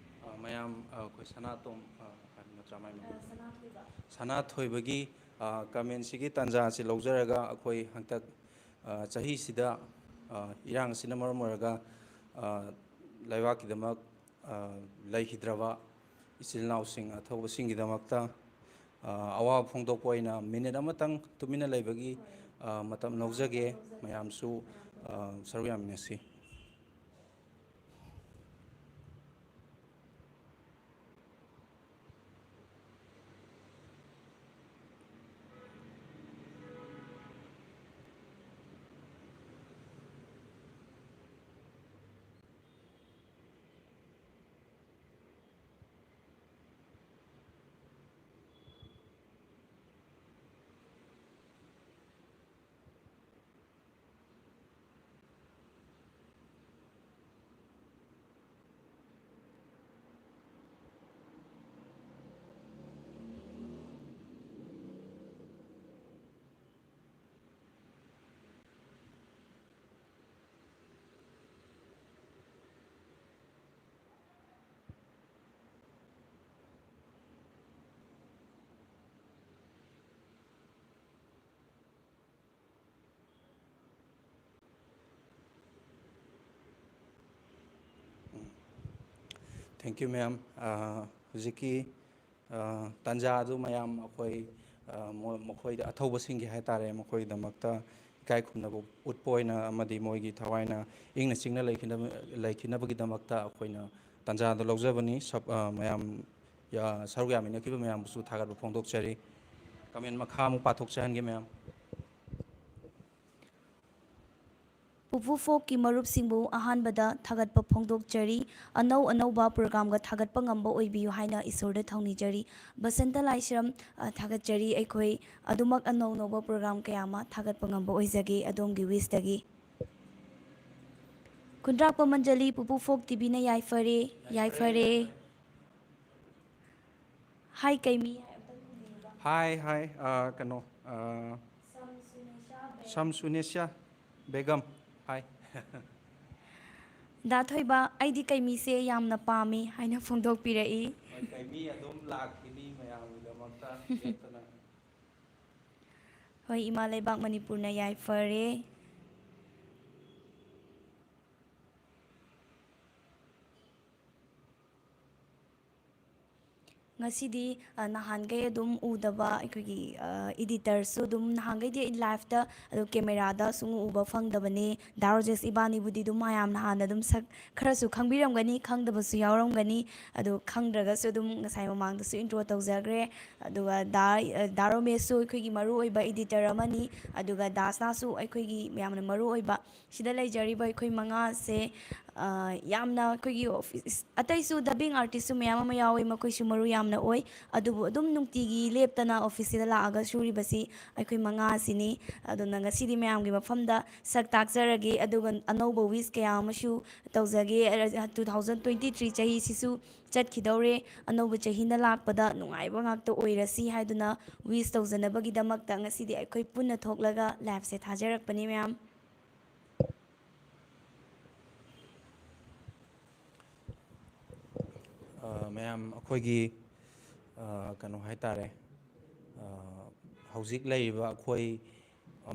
ꯑ, ꯃꯌꯥꯝ, ꯑ, ꯑꯩꯈꯣꯏ ꯁꯅꯥꯇꯣꯝ, ꯑ, ꯍꯥꯏꯕ ꯅꯠꯇ꯭ꯔꯥ ꯃꯥꯏ ꯃꯃꯤꯡ? ꯑ, ꯁꯅꯥꯊꯣꯏꯕ꯫ ꯁꯅꯥꯊꯣꯏꯕꯒꯤ, ꯑ, commentꯁꯤꯒꯤ ꯇꯥꯟꯖꯥꯁꯤ ꯂꯧꯖꯔꯒ ꯑꯩꯈꯣꯏ ꯍꯟꯗꯛ, ꯑ, ꯆꯍꯤꯁꯤꯗ, ꯑ, ꯏꯔꯥꯡ ꯑꯁꯤꯅ ꯃꯔꯝ ꯑꯣꯏꯔꯒ, ꯑ, ꯂꯩꯕꯥꯛꯀꯤꯗꯃꯛ, ꯑ, ꯂꯩꯈꯤꯗ꯭ꯔꯕ ꯏꯆꯤꯜ ꯏꯅꯥꯎꯁꯤꯡ ꯑꯊꯧꯕꯁꯤꯡꯒꯤꯗꯃꯛꯇ, ꯑ, ꯑꯋꯥꯕ ꯐꯣꯡꯗꯣꯛꯄ ꯑꯣꯏꯅ minute ꯑꯃꯇꯪ ꯇꯨꯃꯤꯟꯅ ꯂꯩꯕꯒꯤ, ꯑ, ꯃꯇꯝ ꯂꯧꯖꯒꯦ꯫ ꯃꯌꯥꯝꯁꯨ, ꯑ, ꯁꯔꯨꯛ ꯌꯥꯃꯤꯟꯅꯁꯤ꯫ Thank you, ma'am. ꯑ, ꯍꯧꯖꯤꯛꯀꯤ, ꯑ, ꯇꯥꯟꯖꯥ ꯑꯗꯨ ꯃꯌꯥꯝ ꯑꯩꯈꯣꯏ, ꯑ, ꯃꯣ-, ꯃꯈꯣꯏꯗ ꯑꯊꯧꯕꯁꯤꯡꯒꯤ ꯍꯥꯏ ꯇꯥꯔꯦ, ꯃꯈꯣꯏꯒꯤꯗꯃꯛꯇ ꯏꯀꯥꯏ ꯈꯨꯝꯅꯕ ꯎꯠꯄ ꯑꯣꯏꯅ ꯑꯃꯗꯤ ꯃꯣꯏꯒꯤ ꯊꯋꯥꯏꯅ ꯏꯪꯅ ꯆꯤꯛꯅ ꯂꯩꯈꯤꯅꯕ-, ꯂꯩꯈꯤꯅꯕꯒꯤꯗꯃꯛꯇ ꯑꯩꯈꯣꯏꯅ ꯇꯥꯟꯖꯥꯗꯨ ꯂꯧꯖꯕꯅꯤ꯫ ꯁꯞ-, ꯑ, ꯃꯌꯥꯝ ꯌꯥ-, ꯁꯔꯨꯛ ꯌꯥꯃꯤꯟꯅꯈꯤꯕ ꯃꯌꯥꯝꯕꯨꯁꯨ ꯊꯥꯒꯠꯄ ꯐꯣꯡꯗꯣꯛꯆꯔꯤ꯫ Comment ꯃꯈꯥ ꯑꯃꯨꯛ ꯄꯥꯊꯣꯛꯆꯍꯟꯒꯦ, ꯃꯌꯥꯝ꯫ ꯄꯨꯄꯨ ꯐꯣꯛꯀꯤ ꯃꯔꯨꯞꯁꯤꯡꯕꯨ ꯑꯍꯥꯟꯕꯗ ꯊꯥꯒꯠꯄ ꯐꯣꯡꯗꯣꯛꯆꯔꯤ꯫ ꯑꯅꯧ ꯑꯅꯧꯕ ꯄ꯭ꯔꯣꯒ꯭ꯔꯥꯝꯒ ꯊꯥꯒꯠꯄ ꯉꯝꯕ ꯑꯣꯏꯕꯤꯌꯨ ꯍꯥꯏꯅ ꯏꯁꯣꯔꯗ ꯊꯧꯅꯤꯖꯔꯤ꯫ ꯕꯁꯟꯇ ꯂꯥꯏꯁ꯭ꯔꯝ, ꯑ, ꯊꯥꯒꯠꯆꯔꯤ꯫ ꯑꯩꯈꯣꯏ ꯑꯗꯨꯃꯛ ꯑꯅꯧ ꯑꯅꯧꯕ ꯄ꯭ꯔꯣꯒ꯭ꯔꯥꯝ ꯀꯌꯥ ꯑꯃ ꯊꯥꯒꯠꯄ ꯉꯝꯕ ꯑꯣꯏꯖꯒꯦ ꯑꯗꯣꯝꯒꯤ ꯋꯤꯁꯇꯒꯤ꯫ ꯈꯨꯟꯗ꯭ꯔꯥꯛꯄ ꯃꯟꯖꯂꯤ ꯄꯨꯄꯨ ꯐꯣꯛ ꯇꯤꯚꯤꯅ ꯌꯥꯏꯐꯔꯦ, ꯌꯥꯏꯐꯔꯦ꯫ ꯍꯥꯏ ꯀꯩꯃꯤ? ꯍꯥꯏ, ꯍꯥꯏ, ꯑ, ꯀꯩꯅꯣ, ꯑ, ꯁꯝꯁꯨꯅꯦꯁꯤꯌꯥ ꯕꯦꯒꯝ꯫ ꯍꯥꯏ꯫ ꯗꯥ ꯊꯣꯏꯕ, ꯑꯩꯗꯤ ꯀꯩꯃꯤꯁꯦ ꯌꯥꯝꯅ ꯄꯥꯝꯃꯤ ꯍꯥꯏꯅ ꯐꯣꯡꯗꯣꯛꯄꯤꯔꯛꯏ꯫ ꯍꯣꯏ, ꯀꯩꯃꯤ ꯑꯗꯨꯝ ꯂꯥꯛꯈꯤꯅꯤ ꯃꯌꯥꯝꯒꯤꯗꯃꯛꯇ ꯂꯦꯞꯇꯅ꯫ ꯍꯣꯏ, ꯏꯃꯥ ꯂꯩꯕꯥꯛ ꯃꯅꯤꯄꯨꯔꯅ ꯌꯥꯏꯐꯔꯦ꯫ ꯉꯁꯤꯗꯤ, ꯑ, ꯅꯍꯥꯟꯈꯩ ꯑꯗꯨꯝ ꯎꯗꯕ ꯑꯩꯈꯣꯏꯒꯤ, ꯑ, ꯏꯗꯤꯇꯔꯁꯨ ꯑꯗꯨꯝ ꯅꯍꯥꯟꯈꯩꯗꯤ ꯑꯩ ꯂꯥꯏꯐꯇ ꯑꯗꯨ ꯀꯦꯃꯦꯔꯥꯗ ꯁꯨꯝ ꯎꯕ ꯐꯪꯗꯕꯅꯦ꯫ ꯗꯥ ꯔꯣꯖꯦꯁ ꯏꯕꯥꯅꯤꯕꯨꯗꯤ ꯑꯗꯨꯝ ꯃꯌꯥꯝꯅ ꯍꯥꯟꯅ ꯑꯗꯨꯝ ꯁꯛ ꯈꯔꯁꯨ ꯈꯪꯕꯤꯔꯝꯒꯅꯤ, ꯈꯪꯗꯕꯁꯨ ꯌꯥꯎꯔꯝꯒꯅꯤ꯫ ꯑꯗꯨ ꯈꯪꯗ꯭ꯔꯒꯁꯨ ꯑꯗꯨꯝ ꯉꯁꯥꯏ ꯃꯃꯥꯡꯗꯁꯨ ꯏꯟꯇ꯭ꯔꯣ ꯇꯧꯖꯈ꯭ꯔꯦ꯫ ꯑꯗꯨꯒ ꯗꯥ, ꯑ, ꯗꯥ ꯔꯣꯃꯦꯁꯁꯨ ꯑꯩꯈꯣꯏꯒꯤ ꯃꯔꯨꯑꯣꯏꯕ ꯏꯗꯤꯇꯔ ꯑꯃꯅꯤ꯫ ꯑꯗꯨꯒ ꯗꯥꯁꯅꯥꯁꯨ ꯑꯩꯈꯣꯏꯒꯤ ꯌꯥꯝꯅ ꯃꯔꯨꯑꯣꯏꯕ ꯁꯤꯗ ꯂꯩꯖꯔꯤꯕ ꯑꯩꯈꯣꯏ ꯃꯉꯥꯁꯦ, ꯑ, ꯌꯥꯝꯅ ꯑꯩꯈꯣꯏꯒꯤ ꯑꯣꯐꯤꯁ, ꯑꯇꯩꯁꯨ ꯗꯕꯤꯡ ꯑꯥꯔꯇꯤꯁꯁꯨ ꯃꯌꯥꯝ ꯑꯃ ꯌꯥꯎꯋꯤ, ꯃꯈꯣꯏꯁꯨ ꯃꯔꯨ ꯌꯥꯝꯅ ꯑꯣꯏ꯫ ꯑꯗꯨꯕꯨ ꯑꯗꯨꯝ ꯅꯨꯡꯇꯤꯒꯤ ꯂꯦꯞꯇꯅ ꯑꯣꯐꯤꯁꯁꯤꯗ ꯂꯥꯛꯑꯒ ꯁꯨꯔꯤꯕꯁꯤ ꯑꯩꯈꯣꯏ ꯃꯉꯥ ꯑꯁꯤꯅꯤ꯫ ꯑꯗꯨꯅ ꯉꯁꯤꯗꯤ ꯃꯌꯥꯝꯒꯤ ꯃꯐꯝꯗ ꯁꯛ ꯇꯥꯛꯆꯔꯒꯦ, ꯑꯗꯨꯒ ꯑꯅꯧꯕ ꯋꯤꯁ ꯀꯌꯥ ꯑꯃꯁꯨ ꯇꯧꯖꯒꯦ꯫ ꯇꯨ ꯊꯥꯎꯖꯟ ꯇ꯭ꯋꯦꯟꯇꯤ ꯊ꯭ꯔꯤ ꯆꯍꯤꯁꯤꯁꯨ ꯆꯠꯈꯤꯗꯧꯔꯦ, ꯑꯅꯧꯕ ꯆꯍꯤꯅ ꯂꯥꯛꯄꯗ ꯅꯨꯡꯉꯥꯏꯕ ꯉꯥꯛꯇ ꯑꯣꯏꯔꯁꯤ ꯍꯥꯏꯗꯨꯅ ꯋꯤꯁ ꯇꯧꯖꯅꯕꯒꯤꯗꯃꯛꯇ ꯉꯁꯤꯗꯤ ꯑꯩꯈꯣꯏ ꯄꯨꯟꯅ ꯊꯣꯛꯂꯒ ꯂꯥꯏꯐꯁꯦ ꯊꯥꯖꯔꯛꯄꯅꯤ ꯃꯌꯥꯝ꯫ ꯑ, ꯃꯌꯥꯝ ꯑꯩꯈꯣꯏꯒꯤ, ꯑ, ꯀꯩꯅꯣ ꯍꯥꯏ ꯇꯥꯔꯦ, ꯑ, ꯍꯧꯖꯤꯛ ꯂꯩꯔꯤꯕ ꯑꯩꯈꯣꯏ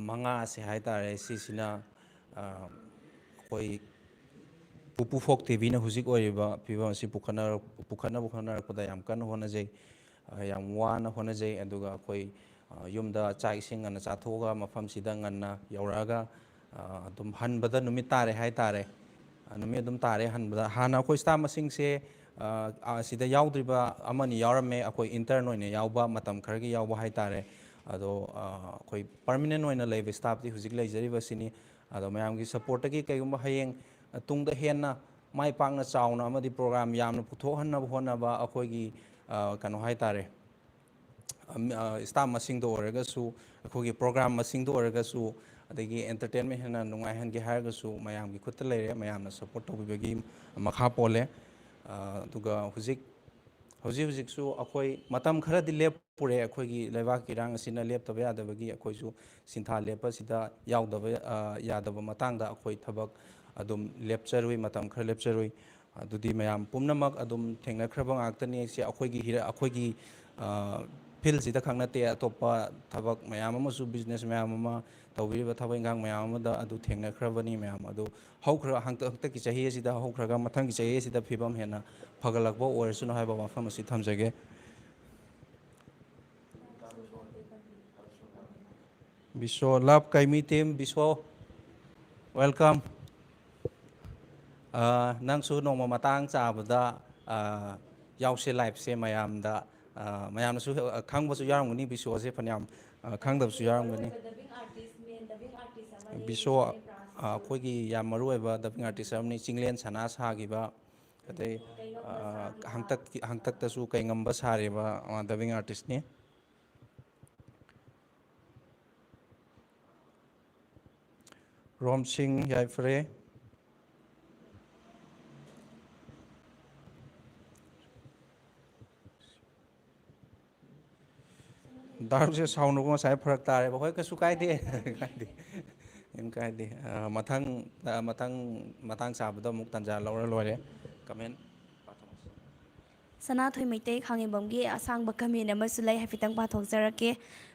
ꯃꯉꯥ ꯑꯁꯦ ꯍꯥꯏ ꯇꯥꯔꯦ, ꯁꯤꯁꯤꯅ, ꯑ, ꯑꯩꯈꯣꯏ ꯄꯨꯄꯨ ꯐꯣꯛ ꯇꯤꯚꯤꯅ ꯍꯧꯖꯤꯛ ꯑꯣꯏꯔꯤꯕ ꯐꯤꯕꯝ ꯑꯁꯤ ꯄꯨꯈꯠꯅꯔꯛ-, ꯄꯨꯈꯠꯅꯕ ꯍꯣꯠꯅꯔꯛꯄꯗ ꯌꯥꯝ ꯀꯟꯅ ꯍꯣꯠꯅꯖꯩ, ꯑ, ꯌꯥꯝ ꯋꯥꯅ ꯍꯣꯠꯅꯖꯩ꯫ ꯑꯗꯨꯒ ꯑꯩꯈꯣꯏ, ꯑ, ꯌꯨꯝꯗ ꯆꯥꯛ ꯏꯁꯤꯡ ꯉꯟꯅ ꯆꯥꯊꯣꯛꯑꯒ ꯃꯐꯝꯁꯤꯗ ꯉꯟꯅ ꯌꯧꯔꯛꯑꯒ, ꯑ, ꯑꯗꯨꯝ ꯍꯟꯕꯗ ꯅꯨꯃꯤꯠ ꯇꯥꯔꯦ ꯍꯥꯏ ꯇꯥꯔꯦ꯫ ꯑ, ꯅꯨꯃꯤꯠ ꯑꯗꯨꯝ ꯇꯥꯔꯦ ꯍꯟꯕꯗ꯫ ꯍꯥꯟꯅ ꯑꯩꯈꯣꯏ ꯁ꯭ꯇꯥꯐ ꯃꯁꯤꯡꯁꯦ, ꯑ, ꯑ, ꯁꯤꯗ ꯌꯥꯎꯗ꯭ꯔꯤꯕ ꯑꯃꯅꯤ ꯌꯥꯎꯔꯝꯃꯦ, ꯑꯩꯈꯣꯏ ꯏꯟꯇꯔꯟ ꯑꯣꯏꯅ ꯌꯥꯎꯕ, ꯃꯇꯝ ꯈꯔꯒꯤ ꯌꯥꯎꯕ ꯍꯥꯏ ꯇꯥꯔꯦ꯫ ꯑꯗꯣ, ꯑ, ꯑꯩꯈꯣꯏ ꯄꯔꯃꯤꯅꯦꯟ ꯑꯣꯏꯅ ꯂꯩꯕ ꯁ꯭ꯇꯥꯐꯇꯤ ꯍꯧꯖꯤꯛ ꯂꯩꯖꯔꯤꯕꯁꯤꯅꯤ꯫ ꯑꯗꯣ ꯃꯌꯥꯝꯒꯤ ꯁꯞꯄꯣꯔꯠꯇꯒꯤ ꯀꯩꯒꯨꯝꯕ ꯍꯌꯦꯡ ꯇꯨꯡꯗ ꯍꯦꯟꯅ ꯃꯥꯏ ꯄꯥꯛꯅ ꯆꯥꯎꯅ ꯑꯃꯗꯤ ꯄ꯭ꯔꯣꯒ꯭ꯔꯥꯝ ꯌꯥꯝꯅ ꯄꯨꯊꯣꯛꯍꯟꯅꯕ ꯍꯣꯠꯅꯕ ꯑꯩꯈꯣꯏꯒꯤ, ꯑ, ꯀꯩꯅꯣ ꯍꯥꯏꯇꯥꯔꯦ, ꯑꯝ, ꯑ, ꯁ꯭ꯇꯥꯐ ꯃꯁꯤꯡꯗ ꯑꯣꯏꯔꯒꯁꯨ, ꯑꯩꯈꯣꯏꯒꯤ ꯄ꯭ꯔꯣꯒ꯭ꯔꯥꯝ ꯃꯁꯤꯡꯗ ꯑꯣꯏꯔꯒꯁꯨ, ꯑꯗꯒꯤ ꯑꯦꯟꯇꯔꯇꯦꯟꯃꯦꯟ ꯍꯦꯟꯅ ꯅꯨꯡꯉꯥꯏꯍꯟꯒꯦ ꯍꯥꯏꯔꯒꯁꯨ ꯃꯌꯥꯝꯒꯤ ꯈꯨꯠꯇ ꯂꯩꯔꯦ, ꯃꯌꯥꯝꯅ ꯁꯞꯄꯣꯔꯠ ꯇꯧꯕꯤꯕꯒꯤ ꯃꯈꯥ ꯄꯣꯜꯂꯦ꯫ ꯑ, ꯑꯗꯨꯒ ꯍꯧꯖꯤꯛ, ꯍꯧꯖꯤꯛ ꯍꯧꯖꯤꯛꯁꯨ ꯑꯩꯈꯣꯏ ꯃꯇꯝ ꯈꯔꯗꯤ ꯂꯦꯞꯄꯨꯔꯦ, ꯑꯩꯈꯣꯏꯒꯤ ꯂꯩꯕꯥꯛꯀꯤ ꯏꯔꯥꯡ ꯑꯁꯤꯅ ꯂꯦꯞꯇꯕ ꯌꯥꯗꯕꯒꯤ ꯑꯩꯈꯣꯏꯁꯨ ꯁꯤꯟꯊꯥ ꯂꯦꯞꯄ ꯑꯁꯤꯗ ꯌꯥꯎꯗꯕ, ꯑ, ꯌꯥꯗꯕ ꯃꯇꯥꯡꯗ ꯑꯩꯈꯣꯏ ꯊꯕꯛ ꯑꯗꯨꯝ ꯂꯦꯞꯆꯔꯨꯏ, ꯃꯇꯝ ꯈꯔ ꯂꯦꯞꯆꯔꯨꯏ꯫ ꯑꯗꯨꯗꯤ ꯃꯌꯥꯝ ꯄꯨꯝꯅꯃꯛ ꯑꯗꯨꯝ ꯊꯦꯡꯅꯈ꯭ꯔꯕ ꯉꯥꯛꯇꯅꯤ꯫ ꯁꯤ ꯑꯩꯈꯣꯏꯒꯤ ꯍꯤꯔ-, ꯑꯩꯈꯣꯏꯒꯤ, ꯑ, ꯐꯤꯜꯁꯤꯗ ꯈꯛ ꯅꯠꯇꯦ, ꯑꯇꯣꯞꯄ ꯊꯕꯛ ꯃꯌꯥꯝ ꯑꯃꯁꯨ, ꯕꯤꯖꯤꯅꯦꯁ ꯃꯌꯥꯝ ꯑꯃ, ꯇꯧꯕꯤꯔꯤꯕ ꯊꯕꯛ ꯏꯪꯈꯥꯡ ꯃꯌꯥꯝ ꯑꯃꯗ ꯑꯗꯨ ꯊꯦꯡꯅꯈ꯭ꯔꯕꯅꯤ ꯃꯌꯥꯝ꯫ ꯑꯗꯨ ꯍꯧꯈ꯭ꯔ-, ꯍꯟꯗꯛ-, ꯍꯟꯗꯛꯀꯤ ꯆꯍꯤ ꯑꯁꯤꯗ ꯍꯧꯈ꯭ꯔꯒ ꯃꯊꯪꯒꯤ ꯆꯍꯤ ꯑꯁꯤꯗ ꯐꯤꯕꯝ ꯍꯦꯟꯅ ꯐꯒꯠꯂꯛꯄ ꯑꯣꯏꯔꯁꯅꯨ ꯍꯥꯏꯕ ꯋꯥꯐꯝ ꯑꯁꯤ ꯊꯝꯖꯒꯦ꯫ ꯕꯤꯁꯣ, ꯂꯚ ꯀꯥꯏꯃꯤ ꯇꯤꯝ, ꯕꯤꯁꯣ, welcome꯫ ꯑ, ꯅꯪꯁꯨ ꯅꯣꯡꯃ ꯃꯇꯥꯡ ꯆꯥꯕꯗ, ꯑ, ꯌꯥꯎꯁꯦ ꯂꯥꯏꯞꯁꯦ ꯃꯌꯥꯝꯗ, ꯑ, ꯃꯌꯥꯝꯅꯁꯨ, ꯑ, ꯈꯪꯕꯁꯨ ꯌꯥꯎꯔꯝꯒꯅꯤ, ꯕꯤꯁꯣꯁꯦ ꯐꯅꯌꯥꯝ, ꯑ, ꯈꯪꯗꯕꯁꯨ ꯌꯥꯎꯔꯝꯒꯅꯤ꯫ ꯕꯤꯁꯣ, ꯑ, ꯑꯩꯈꯣꯏꯒꯤ ꯌꯥꯝ ꯃꯔꯨ ꯑꯣꯏꯕ ꯗꯕꯤꯡ ꯑꯥꯔꯇꯤꯁ ꯑꯃꯅꯤ, ꯆꯤꯡꯂꯦꯟ ꯁꯅꯥ ꯁꯥꯈꯤꯕ, ꯑꯗꯩ, ꯑ, ꯍꯟꯇꯛ, ꯍꯟꯇꯛꯇꯁꯨ ꯀꯩꯉꯝꯕ ꯁꯥꯔꯤꯕ, ꯑ, ꯗꯕꯤꯡ ꯑꯥꯔꯇꯤꯁꯅꯤ꯫ ꯔꯣꯝꯁꯤꯡ ꯌꯥꯏꯐꯔꯦ꯫ ꯗꯥꯔꯨꯁꯦ ꯁꯥꯎꯅꯨꯀꯣ, ꯉꯁꯥꯏ ꯐꯔꯛ ꯇꯥꯔꯦꯕ꯫ ꯍꯣꯏ, ꯀꯩꯁꯨ ꯀꯥꯏꯗꯦ꯫ ꯀꯥꯏꯗꯦ꯫ ꯀꯩꯝ ꯀꯥꯏꯗꯦ꯫ ꯑ, ꯃꯊꯪ, ꯑ, ꯃꯊꯪ ꯃꯇꯥꯡ ꯆꯥꯕꯗ ꯑꯃꯨꯛ ꯇꯥꯟꯖꯥ ꯂꯧꯔ ꯂꯣꯏꯔꯦ꯫ ꯀꯃꯦꯟ ꯄꯥꯊꯣꯛꯁꯤ꯫ ꯁꯅꯥꯊꯣꯏ ꯃꯩꯇꯩ ꯈꯥꯉꯦꯝꯕꯝꯒꯤ ꯑꯁꯥꯡꯕ ꯀꯃꯦꯟ ꯑꯃꯁꯨ ꯂꯩ, ꯍꯥꯏꯐꯦꯠꯇꯪ ꯄꯥꯊꯣꯛꯆꯔꯛꯀꯦ꯫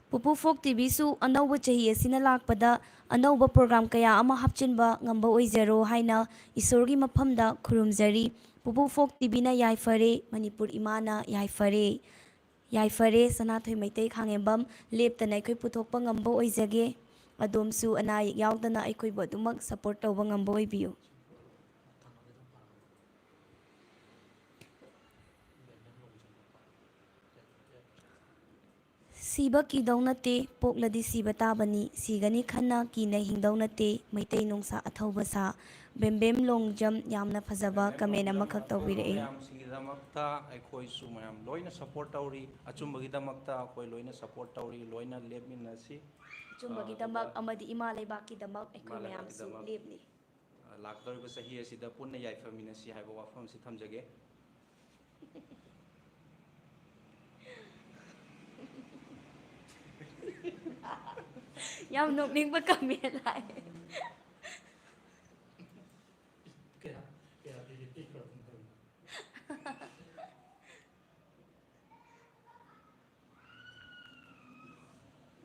ꯄꯨꯄꯨ ꯐꯣꯛ ꯇꯤꯚꯤꯁꯨ ꯑꯅꯧꯕ ꯆꯍꯤ ꯑꯁꯤꯅ ꯂꯥꯛꯄꯗ ꯑꯅꯧꯕ ꯄ꯭ꯔꯣꯒ꯭ꯔꯥꯝ ꯀꯌꯥ ꯑꯃ ꯍꯥꯞꯆꯤꯟꯕ ꯉꯝꯕ ꯑꯣꯏꯖꯔꯣ ꯍꯥꯏꯅ ꯏꯁꯣꯔꯒꯤ ꯃꯐꯝꯗ ꯈꯨꯔꯨꯝꯖꯔꯤ꯫ ꯄꯨꯄꯨ ꯐꯣꯛ ꯇꯤꯚꯤꯅ ꯌꯥꯏꯐꯔꯦ, ꯃꯅꯤꯄꯨꯔ ꯏꯃꯥꯅ ꯌꯥꯏꯐꯔꯦ꯫ ꯌꯥꯏꯐꯔꯦ, ꯁꯅꯥꯊꯣꯏ ꯃꯩꯇꯩ ꯈꯥꯉꯦꯝꯕꯝ, ꯂꯦꯞꯇꯅ ꯑꯩꯈꯣꯏ ꯄꯨꯊꯣꯛꯄ ꯉꯝꯕ ꯑꯣꯏꯖꯒꯦ꯫ ꯑꯗꯣꯝꯁꯨ ꯑꯅꯥ ꯑꯌꯦꯛ ꯌꯥꯎꯗꯅ ꯑꯩꯈꯣꯏꯕꯨ ꯑꯗꯨꯃꯛ ꯁꯄꯣꯔꯠ ꯇꯧꯕ ꯉꯝꯕ ꯑꯣꯏꯕꯤꯌꯨ꯫ ꯁꯤꯕ ꯀꯤꯗꯧ ꯅꯠꯇꯦ, ꯄꯣꯛꯂꯗꯤ ꯁꯤꯕ ꯇꯥꯕꯅꯤ, ꯁꯤꯒꯅꯤ ꯈꯟꯅ ꯀꯤꯅ ꯍꯤꯡꯗꯧ ꯅꯠꯇꯦ, ꯃꯩꯇꯩ ꯅꯨꯡꯁꯥ ꯑꯊꯧꯕ ꯁꯥ꯫ ꯕꯦꯝꯕꯦꯝ ꯂꯣꯡꯖꯝ ꯌꯥꯝꯅ ꯐꯖꯕ comment ꯑꯃꯈꯛ ꯇꯧꯕꯤꯔꯛꯑꯦ꯫ ꯃꯌꯥꯝꯁꯤꯒꯤꯗꯃꯛꯇ ꯑꯩꯈꯣꯏꯁꯨ ꯃꯌꯥꯝ ꯂꯣꯏꯅ support ꯇꯧꯔꯤ, ꯑꯆꯨꯝꯕꯒꯤꯗꯃꯛꯇ ꯑꯩꯈꯣꯏ ꯂꯣꯏꯅ support ꯇꯧꯔꯤ, ꯂꯣꯏꯅ ꯂꯦꯞꯃꯤꯟꯅꯁꯤ꯫ ꯑꯆꯨꯝꯕꯒꯤꯗꯃꯛ ꯑ, ꯑꯗꯨꯒ ꯑꯃꯗꯤ ꯏꯃꯥ ꯂꯩꯕꯥꯛꯀꯤꯗꯃꯛ ꯑꯩꯈꯣꯏ ꯏꯃꯥ ꯃꯌꯥꯝꯁꯨ ꯂꯩꯕꯥꯛꯀꯤꯗꯃꯛ꯫ ꯂꯦꯞꯂꯤ꯫ ꯑ, ꯂꯥꯛꯀꯗꯧꯔꯤꯕ ꯆꯍꯤ ꯑꯁꯤꯗ ꯄꯨꯟꯅ ꯌꯥꯏꯐꯃꯤꯟꯅꯁꯤ ꯍꯥꯏꯕ ꯋꯥꯐꯝꯁꯤ ꯊꯝꯖꯒꯦ꯫ ꯌꯥꯝ ꯅꯣꯛꯅꯤꯡꯕ comment ꯂꯥꯛꯑꯦ꯫ ꯀꯌꯥ ꯀꯌꯥ ꯄꯤꯒꯦ? ꯄꯤꯈ꯭ꯔꯕ ꯃꯇꯝꯗ꯫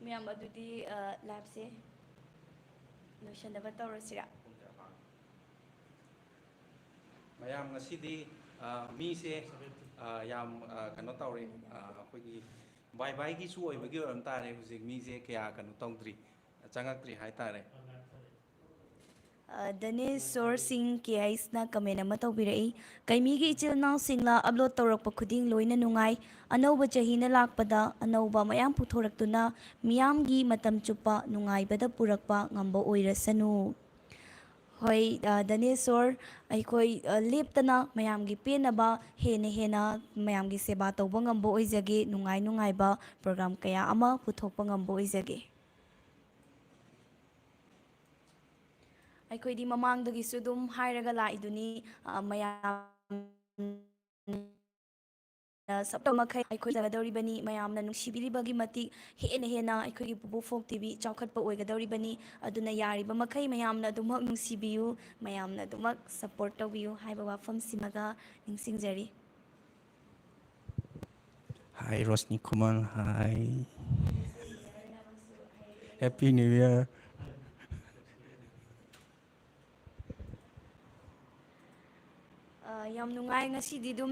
ꯃꯌꯥꯝ ꯑꯗꯨꯗꯤ, ꯑ, liveꯁꯦ ꯂꯣꯏꯁꯟꯅꯕ ꯇꯧꯔꯁꯤꯔꯥ? ꯃꯌꯥꯝ ꯉꯁꯤꯗꯤ, ꯑ, ꯃꯤꯁꯦ, ꯑ, ꯌꯥꯝ, ꯑ, ꯀꯩꯅꯣ ꯇꯧꯔꯦ, ꯑ, ꯑꯩꯈꯣꯏꯒꯤ ꯕꯥꯏ ꯕꯥꯏꯒꯤꯁꯨ ꯑꯣꯏꯕꯒꯤ ꯑꯣꯏꯔꯝ ꯇꯥꯔꯦ, ꯍꯧꯖꯤꯛ ꯃꯤꯁꯦ ꯀꯌꯥ ꯀꯩꯅꯣ ꯇꯧꯗ꯭ꯔꯤ, ꯆꯪꯉꯛꯇ꯭ꯔꯤ ꯍꯥꯏꯇꯥꯔꯦ꯫ ꯑ, ꯗꯅꯦꯁꯣꯔ ꯁꯤꯡ ꯀꯦ ꯑꯩꯁꯅ comment ꯑꯃ ꯇꯧꯕꯤꯔꯛꯏ꯫ "ꯀꯩꯃꯤꯒꯤ ꯏꯆꯤꯜ ꯏꯅꯥꯎꯁꯤꯡꯅ upload ꯇꯧꯔꯛꯄ ꯈꯨꯗꯤꯡ ꯂꯣꯏꯅ ꯅꯨꯡꯉꯥꯏ꯫ ꯑꯅꯧꯕ ꯆꯍꯤꯅ ꯂꯥꯛꯄꯗ ꯑꯅꯧꯕ ꯃꯌꯥꯝ ꯄꯨꯊꯣꯔꯛꯇꯨꯅ ꯃꯤꯌꯥꯝꯒꯤ ꯃꯇꯝ ꯆꯨꯞꯄ ꯅꯨꯡꯉꯥꯏꯕꯗ ꯄꯨꯔꯛꯄ ꯉꯝꯕ ꯑꯣꯏꯔꯁꯅꯨ꯫" ꯍꯣꯏ, ꯑ, ꯗꯅꯦꯁꯣꯔ, ꯑꯩꯈꯣꯏ, ꯑ, ꯂꯦꯞꯇꯅ ꯃꯌꯥꯝꯒꯤ ꯄꯦꯟꯅꯕ ꯍꯦꯟꯅ ꯍꯦꯟꯅ ꯃꯌꯥꯝꯒꯤ ꯁꯦꯕꯥ ꯇꯧꯕ ꯉꯝꯕ ꯑꯣꯏꯖꯒꯦ꯫ ꯅꯨꯡꯉꯥꯏ ꯅꯨꯡꯉꯥꯏꯕ program ꯀꯌꯥ ꯑꯃ ꯄꯨꯊꯣꯛꯄ ꯉꯝꯕ ꯑꯣꯏꯖꯒꯦ꯫ ꯑꯩꯈꯣꯏꯗꯤ ꯃꯃꯥꯡꯗꯒꯤꯁꯨ ꯑꯗꯨꯝ ꯍꯥꯏꯔꯒ ꯂꯥꯛꯏꯗꯨꯅꯤ, ꯑ, ꯃꯌꯥꯝ ꯁꯞꯇ ꯃꯈꯩ ꯑꯩꯈꯣꯏ ꯆꯠꯀꯗꯧꯔꯤꯕꯅꯤ꯫ ꯃꯌꯥꯝꯅ ꯅꯨꯡꯁꯤꯕꯤꯔꯤꯕꯒꯤ ꯃꯇꯤꯛ ꯍꯦꯟꯅ ꯍꯦꯟꯅ ꯑꯩꯈꯣꯏꯒꯤ ꯄꯨꯄꯨ ꯐꯣꯛ ꯇꯤ ꯚꯤ ꯆꯥꯎꯈꯠꯄ ꯑꯣꯏꯒꯗꯧꯔꯤꯕꯅꯤ꯫ ꯑꯗꯨꯅ ꯌꯥꯔꯤꯕ ꯃꯈꯩ ꯃꯌꯥꯝꯅ ꯑꯗꯨꯃꯛ ꯅꯨꯡꯁꯤꯕꯤꯌꯨ, ꯃꯌꯥꯝꯅ ꯑꯗꯨꯃꯛ support ꯇꯧꯕꯤꯌꯨ ꯍꯥꯏꯕ ꯋꯥꯐꯝꯁꯤꯃꯒ ꯅꯤꯡꯁꯤꯡꯖꯔꯤ꯫ Hi, Rosni Kumar. Hi. Happy New Year. ꯑ, ꯌꯥꯝ ꯅꯨꯡꯉꯥꯏ ꯉꯁꯤꯗꯤ꯫ ꯑꯗꯨꯝ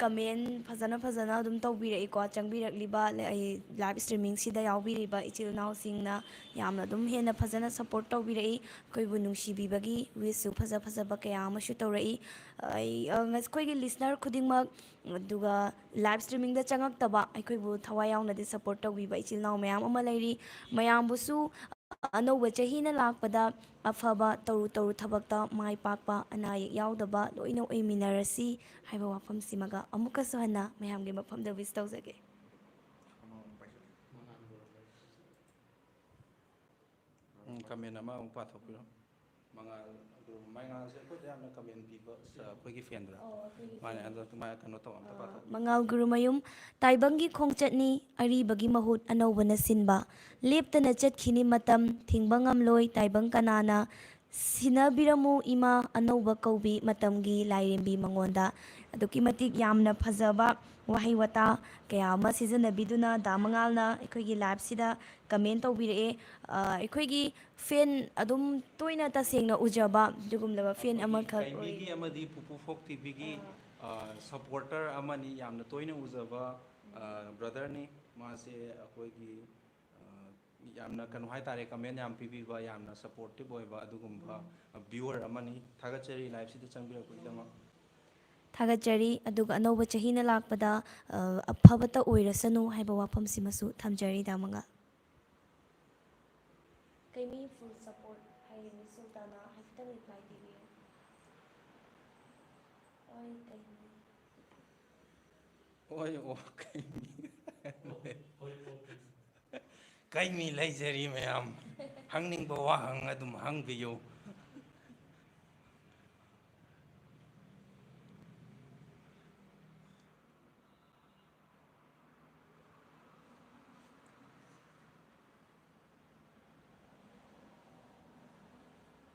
ꯀꯃꯦꯟ ꯐꯖꯅ ꯐꯖꯅ ꯑꯗꯨꯝ ꯇꯧꯕꯤꯔꯛꯏꯀꯣ꯫ ꯆꯪꯕꯤꯔꯛꯂꯤꯕ ꯂꯥꯏꯚ ꯁ꯭ꯇ꯭ꯔꯤꯃꯤꯡꯁꯤꯗ ꯌꯥꯎꯕꯤꯔꯤꯕ ꯏꯆꯤꯜ ꯏꯅꯥꯎꯁꯤꯡꯅ ꯌꯥꯝꯅ ꯑꯗꯨꯝ ꯍꯦꯟꯅ ꯐꯖꯅ ꯁꯞꯄꯣꯔꯠ ꯇꯧꯕꯤꯔꯛꯏ꯫ ꯑꯩꯈꯣꯏꯕꯨ ꯅꯨꯡꯁꯤꯕꯤꯕꯒꯤ ꯋꯤꯁꯁꯨ ꯐꯖ ꯐꯖꯕ ꯀꯌꯥ ꯑꯃꯁꯨ ꯇꯧꯔꯛꯏ꯫ ꯑꯩ, ꯑ, ꯉꯁ-, ꯑꯩꯈꯣꯏꯒꯤ ꯂꯤꯁꯅꯔ ꯈꯨꯗꯤꯡꯃꯛ, ꯑꯗꯨꯒ ꯂꯥꯏꯚ ꯁ꯭ꯇ꯭ꯔꯤꯃꯤꯡꯗ ꯆꯪꯉꯛꯇꯕ, ꯑꯩꯈꯣꯏꯕꯨ ꯊꯋꯥꯏ ꯌꯥꯎꯅꯗꯤ ꯁꯞꯄꯣꯔꯠ ꯇꯧꯕꯤꯕ ꯏꯆꯤꯜ ꯏꯅꯥꯎ ꯃꯌꯥꯝ ꯑꯃ ꯂꯩꯔꯤ꯫ ꯃꯌꯥꯝꯕꯨꯁꯨ ꯑꯅꯧꯕ ꯆꯍꯤꯅ ꯂꯥꯛꯄꯗ ꯑꯐꯕ ꯇꯧꯔꯨ ꯇꯧꯔꯨ ꯊꯕꯛꯇ ꯃꯥꯏ ꯄꯥꯛꯄ, ꯑꯅꯥ ꯑꯌꯦꯛ ꯌꯥꯎꯗꯕ ꯂꯣꯏꯅ ꯑꯣꯏꯃꯤꯟꯅꯔꯁꯤ ꯍꯥꯏꯕ ꯋꯥꯐꯝꯁꯤꯃꯒ ꯑꯃꯨꯛꯀꯁꯨ ꯍꯟꯅ ꯃꯌꯥꯝꯒꯤ ꯃꯐꯝꯗ ꯋꯤꯁ ꯇꯧꯖꯒꯦ꯫ ꯎꯝ, ꯀꯃꯦꯟ ꯑꯃ ꯑꯃꯨꯛ ꯄꯥꯊꯣꯛꯄꯤꯔꯣ꯫ ꯃꯉꯥꯜ, ꯃꯉꯥꯜꯁꯦ ꯑꯩꯈꯣꯏꯗ ꯌꯥꯝꯅ ꯀꯃꯦꯟ ꯄꯤꯕ, ꯑꯩꯈꯣꯏꯒꯤ ꯐꯦꯟꯗꯨꯔꯥ? ꯃꯥꯅꯦ, ꯑꯗꯣ ꯃꯥ ꯀꯩꯅꯣ ꯇꯧ, ꯑꯝꯇ ꯄꯥꯊꯣꯛꯄꯤꯔꯣ꯫ ꯃꯉꯥꯜ ꯒꯨꯔꯨꯃꯌꯨꯝ, ꯇꯥꯏꯕꯪꯒꯤ ꯈꯣꯡꯆꯠꯅꯤ ꯑꯔꯤꯕꯒꯤ ꯃꯍꯨꯠ ꯑꯅꯧꯕꯅ ꯁꯤꯟꯕ꯫ ꯂꯦꯞꯇꯅ ꯆꯠꯈꯤꯅꯤ ꯃꯇꯝ, ꯊꯤꯡꯕ ꯉꯝꯂꯣꯏ ꯇꯥꯏꯕꯪ ꯀꯅꯥꯅ꯫ ꯁꯤꯟꯅꯕꯤꯔꯝꯃꯨ ꯏꯃꯥ ꯑꯅꯧꯕ ꯀꯧꯕꯤ ꯃꯇꯝꯒꯤ ꯂꯥꯏꯔꯦꯝꯕꯤ ꯃꯉꯣꯟꯗ꯫ ꯑꯗꯨꯛꯀꯤ ꯃꯇꯤꯛ ꯌꯥꯝꯅ ꯐꯖꯕ ꯋꯥꯍꯩ ꯋꯥꯇꯥ ꯀꯌꯥ ꯑꯃ ꯁꯤꯖꯤꯟꯅꯕꯤꯗꯨꯅ ꯗꯥ ꯃꯉꯥꯜꯅ ꯑꯩꯈꯣꯏꯒꯤ ꯂꯥꯏꯚꯁꯤꯗ ꯀꯃꯦꯟ ꯇꯧꯕꯤꯔꯛꯑꯦ꯫ ꯑ, ꯑꯩꯈꯣꯏꯒꯤ ꯐꯦꯟ ꯑꯗꯨꯝ ꯇꯣꯏꯅ ꯇꯁꯦꯡꯅ ꯎꯖꯕ ꯑꯗꯨꯒꯨꯝꯂꯕ ꯐꯦꯟ ꯑꯩꯈꯣꯏꯒꯤ ꯑꯃꯈꯛ ꯀꯩꯕꯤꯒꯤ ꯑꯣꯏꯔꯦ꯫ ꯑꯃꯗꯤ ꯄꯨꯄꯨ ꯐꯣꯛ ꯇꯤꯚꯤꯒꯤ, ꯑ, ꯁꯞꯄꯣꯔꯇꯔ ꯑꯃꯅꯤ, ꯌꯥꯝꯅ ꯇꯣꯏꯅ ꯎꯖꯕ, ꯑ, ꯕ꯭ꯔꯗꯔꯅꯤ꯫ ꯃꯥꯁꯦ ꯑꯩꯈꯣꯏꯒꯤ, ꯑ, ꯌꯥꯝꯅ ꯀꯩꯅꯣ ꯍꯥꯏꯇꯥꯔꯦ, ꯀꯃꯦꯟ ꯌꯥꯝ ꯄꯤꯕꯤꯕ, ꯌꯥꯝꯅ ꯁꯞꯄꯣꯔꯇꯤꯞ ꯑꯣꯏꯕ ꯑꯗꯨꯒꯨꯝꯕ ꯚ꯭ꯌꯨꯋꯔ ꯑꯃꯅꯤ꯫ ꯊꯥꯒꯠꯆꯔꯤ ꯂꯥꯏꯚꯁꯤꯗ ꯆꯪꯕꯤꯔꯛꯄꯒꯤꯗꯃꯛ꯫ ꯊꯥꯒꯠꯆꯔꯤ꯫ ꯑꯗꯨꯒ ꯑꯅꯧꯕ ꯆꯍꯤꯅ ꯂꯥꯛꯄꯗ, ꯑ, ꯑꯐꯕꯇ ꯑꯣꯏꯔꯁꯅꯨ ꯍꯥꯏꯕ ꯋꯥꯐꯝꯁꯤꯃꯁꯨ ꯊꯝꯖꯔꯤ ꯗꯥ ꯃꯉꯥꯜ꯫ ꯀꯩꯃꯤ ꯐꯨꯜ ꯁꯞꯄꯣꯔꯠ ꯍꯥꯏꯔꯤꯅꯤ ꯁꯨꯜꯇꯥꯅ ꯍꯥꯏꯐꯦꯠꯇꯪ ꯔꯤꯄ꯭ꯂꯥꯏ ꯄꯤꯕꯤꯌꯨ꯫ ꯑꯣꯏ ꯀꯩꯃꯤ꯫ ꯑꯣꯏ ꯑꯣ ꯀꯩꯃꯤ꯫ ꯀꯩꯃꯤ ꯂꯩꯖꯔꯤ ꯃꯌꯥꯝ꯫ ꯍꯪꯅꯤꯡꯕ ꯋꯥꯍꯪ ꯑꯗꯨꯝ ꯍꯪꯕꯤꯌꯨ꯫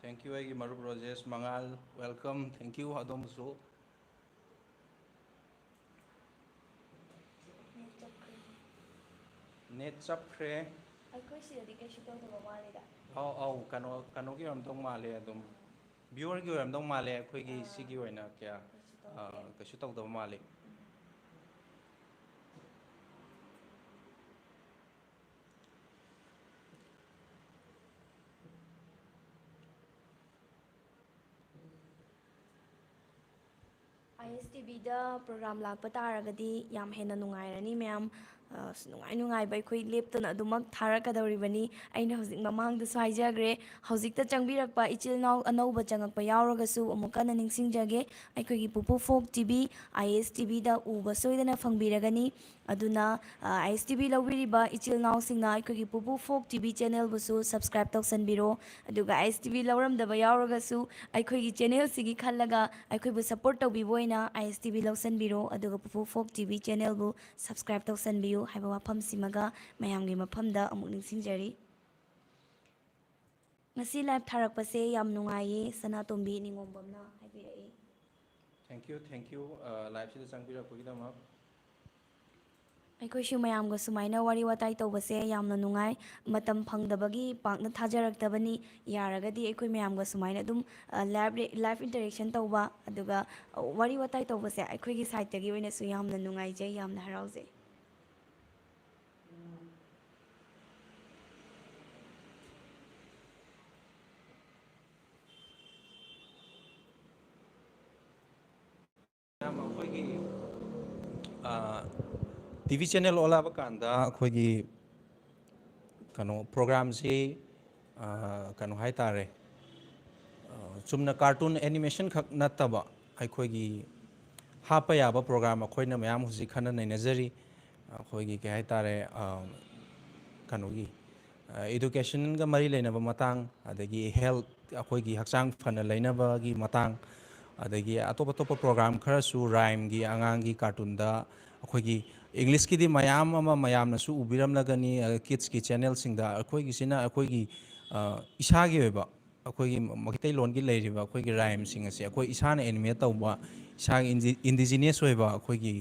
Thank you, ꯑꯩꯒꯤ ꯃꯔꯨꯞ ꯔꯣꯖꯦꯁ ꯃꯉꯥꯜ, welcome, thank you ꯑꯗꯣꯝꯕꯨꯁꯨ꯫ ꯅꯦꯠ ꯆꯞꯈ꯭ꯔꯦ꯫ ꯑꯩꯈꯣꯏ ꯁꯤꯗꯗꯤ ꯀꯩꯁꯨ ꯇꯧꯗꯕ ꯃꯥꯜꯂꯤꯗ꯫ ꯑꯧ ꯑꯧ, ꯀꯩꯅꯣ, ꯀꯩꯅꯣꯒꯤ ꯑꯣꯏꯔꯝꯗꯧ ꯃꯥꯜꯂꯦ, ꯑꯗꯨꯝ ꯚ꯭ꯌꯨꯋꯔꯒꯤ ꯑꯣꯏꯔꯝꯗꯧ ꯃꯥꯜꯂꯦ, ꯑꯩꯈꯣꯏꯒꯤ ꯑꯥ꯫ ꯁꯤꯒꯤ ꯑꯣꯏꯅ ꯀꯌꯥ, ꯀꯩꯁꯨ ꯑꯥ, ꯇꯧꯗꯦ꯫ ꯀꯩꯁꯨ ꯇꯧꯗꯕ ꯃꯥꯜꯂꯤ꯫ ꯑꯥꯏ ꯑꯦꯁ ꯇꯤ ꯚꯤꯗ ꯄ꯭ꯔꯣꯒ꯭ꯔꯥꯝ ꯂꯥꯛꯄ ꯇꯥꯔꯒꯗꯤ ꯌꯥꯝ ꯍꯦꯟꯅ ꯅꯨꯡꯉꯥꯏꯔꯅꯤ ꯃꯌꯥꯝ꯫ ꯑ, ꯅꯨꯡꯉꯥꯏ ꯅꯨꯡꯉꯥꯏꯕ ꯑꯩꯈꯣꯏ ꯂꯦꯞꯇꯅ ꯑꯗꯨꯃꯛ ꯊꯥꯔꯛꯀꯗꯧꯔꯤꯕꯅꯤ꯫ ꯑꯩꯅ ꯍꯧꯖꯤꯛ ꯃꯃꯥꯡꯗꯁꯨ ꯍꯥꯏꯖꯈ꯭ꯔꯦ, ꯍꯧꯖꯤꯛꯇ ꯆꯪꯕꯤꯔꯛꯄ ꯏꯆꯤꯜ ꯏꯅꯥꯎ ꯑꯅꯧꯕ ꯆꯪꯉꯛꯄ ꯌꯥꯎꯔꯒꯁꯨ ꯑꯃꯨꯛ ꯀꯟꯅ ꯅꯤꯡꯁꯤꯡꯖꯒꯦ, ꯑꯩꯈꯣꯏꯒꯤ ꯄꯨꯄꯨ ꯐꯣꯛ ꯇꯤ ꯚꯤ, ꯑꯥꯏ ꯑꯦꯁ ꯇꯤ ꯚꯤꯗ ꯎꯕ ꯁꯣꯏꯗꯅ ꯐꯪꯕꯤꯔꯒꯅꯤ꯫ ꯑꯗꯨꯅ, ꯑ, ꯑꯥꯏ ꯑꯦꯁ ꯇꯤ ꯚꯤ ꯂꯧꯕꯤꯔꯤꯕ ꯏꯆꯤꯜ ꯏꯅꯥꯎꯁꯤꯡꯅ ꯑꯩꯈꯣꯏꯒꯤ ꯄꯨꯄꯨ ꯐꯣꯛ ꯇꯤ ꯚꯤ ꯆꯦꯅꯦꯜꯕꯨꯁꯨ ꯁꯕꯁꯀ꯭ꯔꯥꯏꯕ ꯇꯧꯁꯟꯕꯤꯔꯣ꯫ ꯑꯗꯨꯒ ꯑꯥꯏ ꯑꯦꯁ ꯇꯤ ꯚꯤ ꯂꯧꯔꯝꯗꯕ ꯌꯥꯎꯔꯒꯁꯨ ꯑꯩꯈꯣꯏꯒꯤ ꯆꯦꯅꯦꯜꯁꯤꯒꯤ ꯈꯜꯂꯒ ꯑꯩꯈꯣꯏꯕꯨ ꯁꯄꯣꯔꯠ ꯇꯧꯕꯤꯕ ꯑꯣꯏꯅ ꯑꯥꯏ ꯑꯦꯁ ꯇꯤ ꯚꯤ ꯂꯧꯁꯟꯕꯤꯔꯣ꯫ ꯑꯗꯨꯒ ꯄꯨꯄꯨ ꯐꯣꯛ ꯇꯤ ꯚꯤ ꯆꯦꯅꯦꯜꯕꯨ ꯁꯕꯁꯀ꯭ꯔꯥꯏꯕ ꯇꯧꯁꯟꯕꯤꯌꯨ ꯍꯥꯏꯕ ꯋꯥꯐꯝꯁꯤꯃꯒ ꯃꯌꯥꯝꯒꯤ ꯃꯐꯝꯗ ꯑꯃꯨꯛ ꯅꯤꯡꯁꯤꯡꯖꯔꯤ꯫ ꯉꯁꯤ ꯂꯥꯏꯚ ꯊꯥꯔꯛꯄꯁꯦ ꯌꯥꯝ ꯅꯨꯡꯉꯥꯏꯌꯦ, ꯁꯅꯥꯇꯣꯝꯕꯤ ꯅꯤꯉꯣꯝꯕꯝꯅ ꯍꯥꯏꯕꯤꯔꯛꯏ꯫ Thank you, thank you, ꯑ, ꯂꯥꯏꯚꯁꯤꯗ ꯆꯪꯕꯤꯔꯛꯄꯒꯤꯗꯃꯛ꯫ ꯑꯩꯈꯣꯏꯁꯨ ꯃꯌꯥꯝꯒ ꯁꯨꯃꯥꯏꯅ ꯋꯥꯔꯤ ꯋꯥꯇꯥꯏ ꯇꯧꯕꯁꯦ ꯌꯥꯝꯅ ꯅꯨꯡꯉꯥꯏ꯫ ꯃꯇꯝ ꯐꯪꯗꯕꯒꯤ ꯄꯥꯛꯅ ꯊꯥꯖꯔꯛꯇꯕꯅꯤ꯫ ꯌꯥꯔꯒꯗꯤ ꯑꯩꯈꯣꯏ ꯃꯌꯥꯝꯒ ꯁꯨꯃꯥꯏꯅ ꯑꯗꯨꯝ, ꯑ, ꯂꯥꯏꯚ ꯔꯦ-, ꯂꯥꯏꯚ ꯏꯟꯇꯔꯦꯛꯁꯟ ꯇꯧꯕ, ꯑꯗꯨꯒ, ꯑ, ꯋꯥꯔꯤ ꯋꯥꯇꯥꯏ ꯇꯧꯕꯁꯦ ꯑꯩꯈꯣꯏꯒꯤ ꯁꯥꯏꯠꯇꯒꯤ ꯑꯣꯏꯅꯁꯨ ꯌꯥꯝꯅ ꯅꯨꯡꯉꯥꯏꯖꯩ, ꯌꯥꯝꯅ ꯍꯔꯥꯎꯖꯩ꯫ ꯃꯌꯥꯝ ꯑꯩꯈꯣꯏꯒꯤ ꯇꯤ ꯚꯤ ꯆꯦꯅꯦꯜ ꯑꯣꯜꯂꯛꯑꯕ ꯀꯥꯟꯗ ꯑꯩꯈꯣꯏꯒꯤ ꯀꯩꯅꯣ ꯄ꯭ꯔꯣꯒ꯭ꯔꯥꯝꯁꯤ ꯀꯩꯅꯣ ꯍꯥꯏ ꯇꯥꯔꯦ, ꯆꯨꯝꯅ ꯀꯥꯔꯇꯨꯟ ꯑꯦꯅꯤꯃꯦꯁꯟ ꯈꯛ ꯅꯠꯇꯕ ꯑꯩꯈꯣꯏꯒꯤ ꯍꯥꯞꯄ ꯌꯥꯕ ꯄ꯭ꯔꯣꯒ꯭ꯔꯥꯝ ꯑꯩꯈꯣꯏꯅ ꯃꯌꯥꯝ ꯍꯧꯖꯤꯛ ꯈꯟꯅ ꯅꯩꯅꯖꯔꯤ꯫ ꯑꯩꯈꯣꯏꯒꯤ ꯀꯩ ꯍꯥꯏ ꯇꯥꯔꯦ, ꯀꯩꯅꯣꯒꯤ ꯏꯗꯨꯀꯦꯁꯟꯒ ꯃꯔꯤ ꯂꯩꯅꯕ ꯃꯇꯥꯡ, ꯑꯗꯒꯤ ꯍꯦꯜꯠ, ꯑꯩꯈꯣꯏꯒꯤ ꯍꯛꯆꯥꯡ ꯐꯅ ꯂꯩꯅꯕꯒꯤ ꯃꯇꯥꯡ, ꯑꯗꯒꯤ ꯑꯇꯣꯞ ꯑꯇꯣꯞꯄ ꯄ꯭ꯔꯣꯒ꯭ꯔꯥꯝ ꯈꯔꯁꯨ, ꯔꯥꯏꯝꯒꯤ, ꯑꯉꯥꯡꯒꯤ ꯀꯥꯔꯇꯨꯟꯗ ꯑꯩꯈꯣꯏꯒꯤ ꯏꯪꯂꯤꯁꯀꯤꯗꯤ ꯃꯌꯥꯝ ꯑꯃ ꯃꯌꯥꯝꯅꯁꯨ ꯎꯕꯤꯔꯝꯂꯒꯅꯤ, ꯀꯤꯠꯁꯀꯤ ꯆꯦꯅꯦꯜꯁꯤꯡꯗ꯫ ꯑꯩꯈꯣꯏꯒꯤꯁꯤꯅ ꯑꯩꯈꯣꯏꯒꯤ ꯏꯁꯥꯒꯤ ꯑꯣꯏꯕ, ꯑꯩꯈꯣꯏꯒꯤ ꯃꯩꯇꯩꯂꯣꯟꯒꯤ ꯂꯩꯔꯤꯕ ꯑꯩꯈꯣꯏꯒꯤ ꯔꯥꯏꯝꯁꯤꯡ ꯑꯁꯦ ꯑꯩꯈꯣꯏ ꯏꯁꯥꯅ ꯑꯦꯅꯤꯃꯦꯠ ꯇꯧꯕ, ꯏꯁꯥꯒꯤ ꯏꯟꯗꯤꯖꯤꯅꯁ ꯑꯣꯏꯕ ꯑꯩꯈꯣꯏꯒꯤ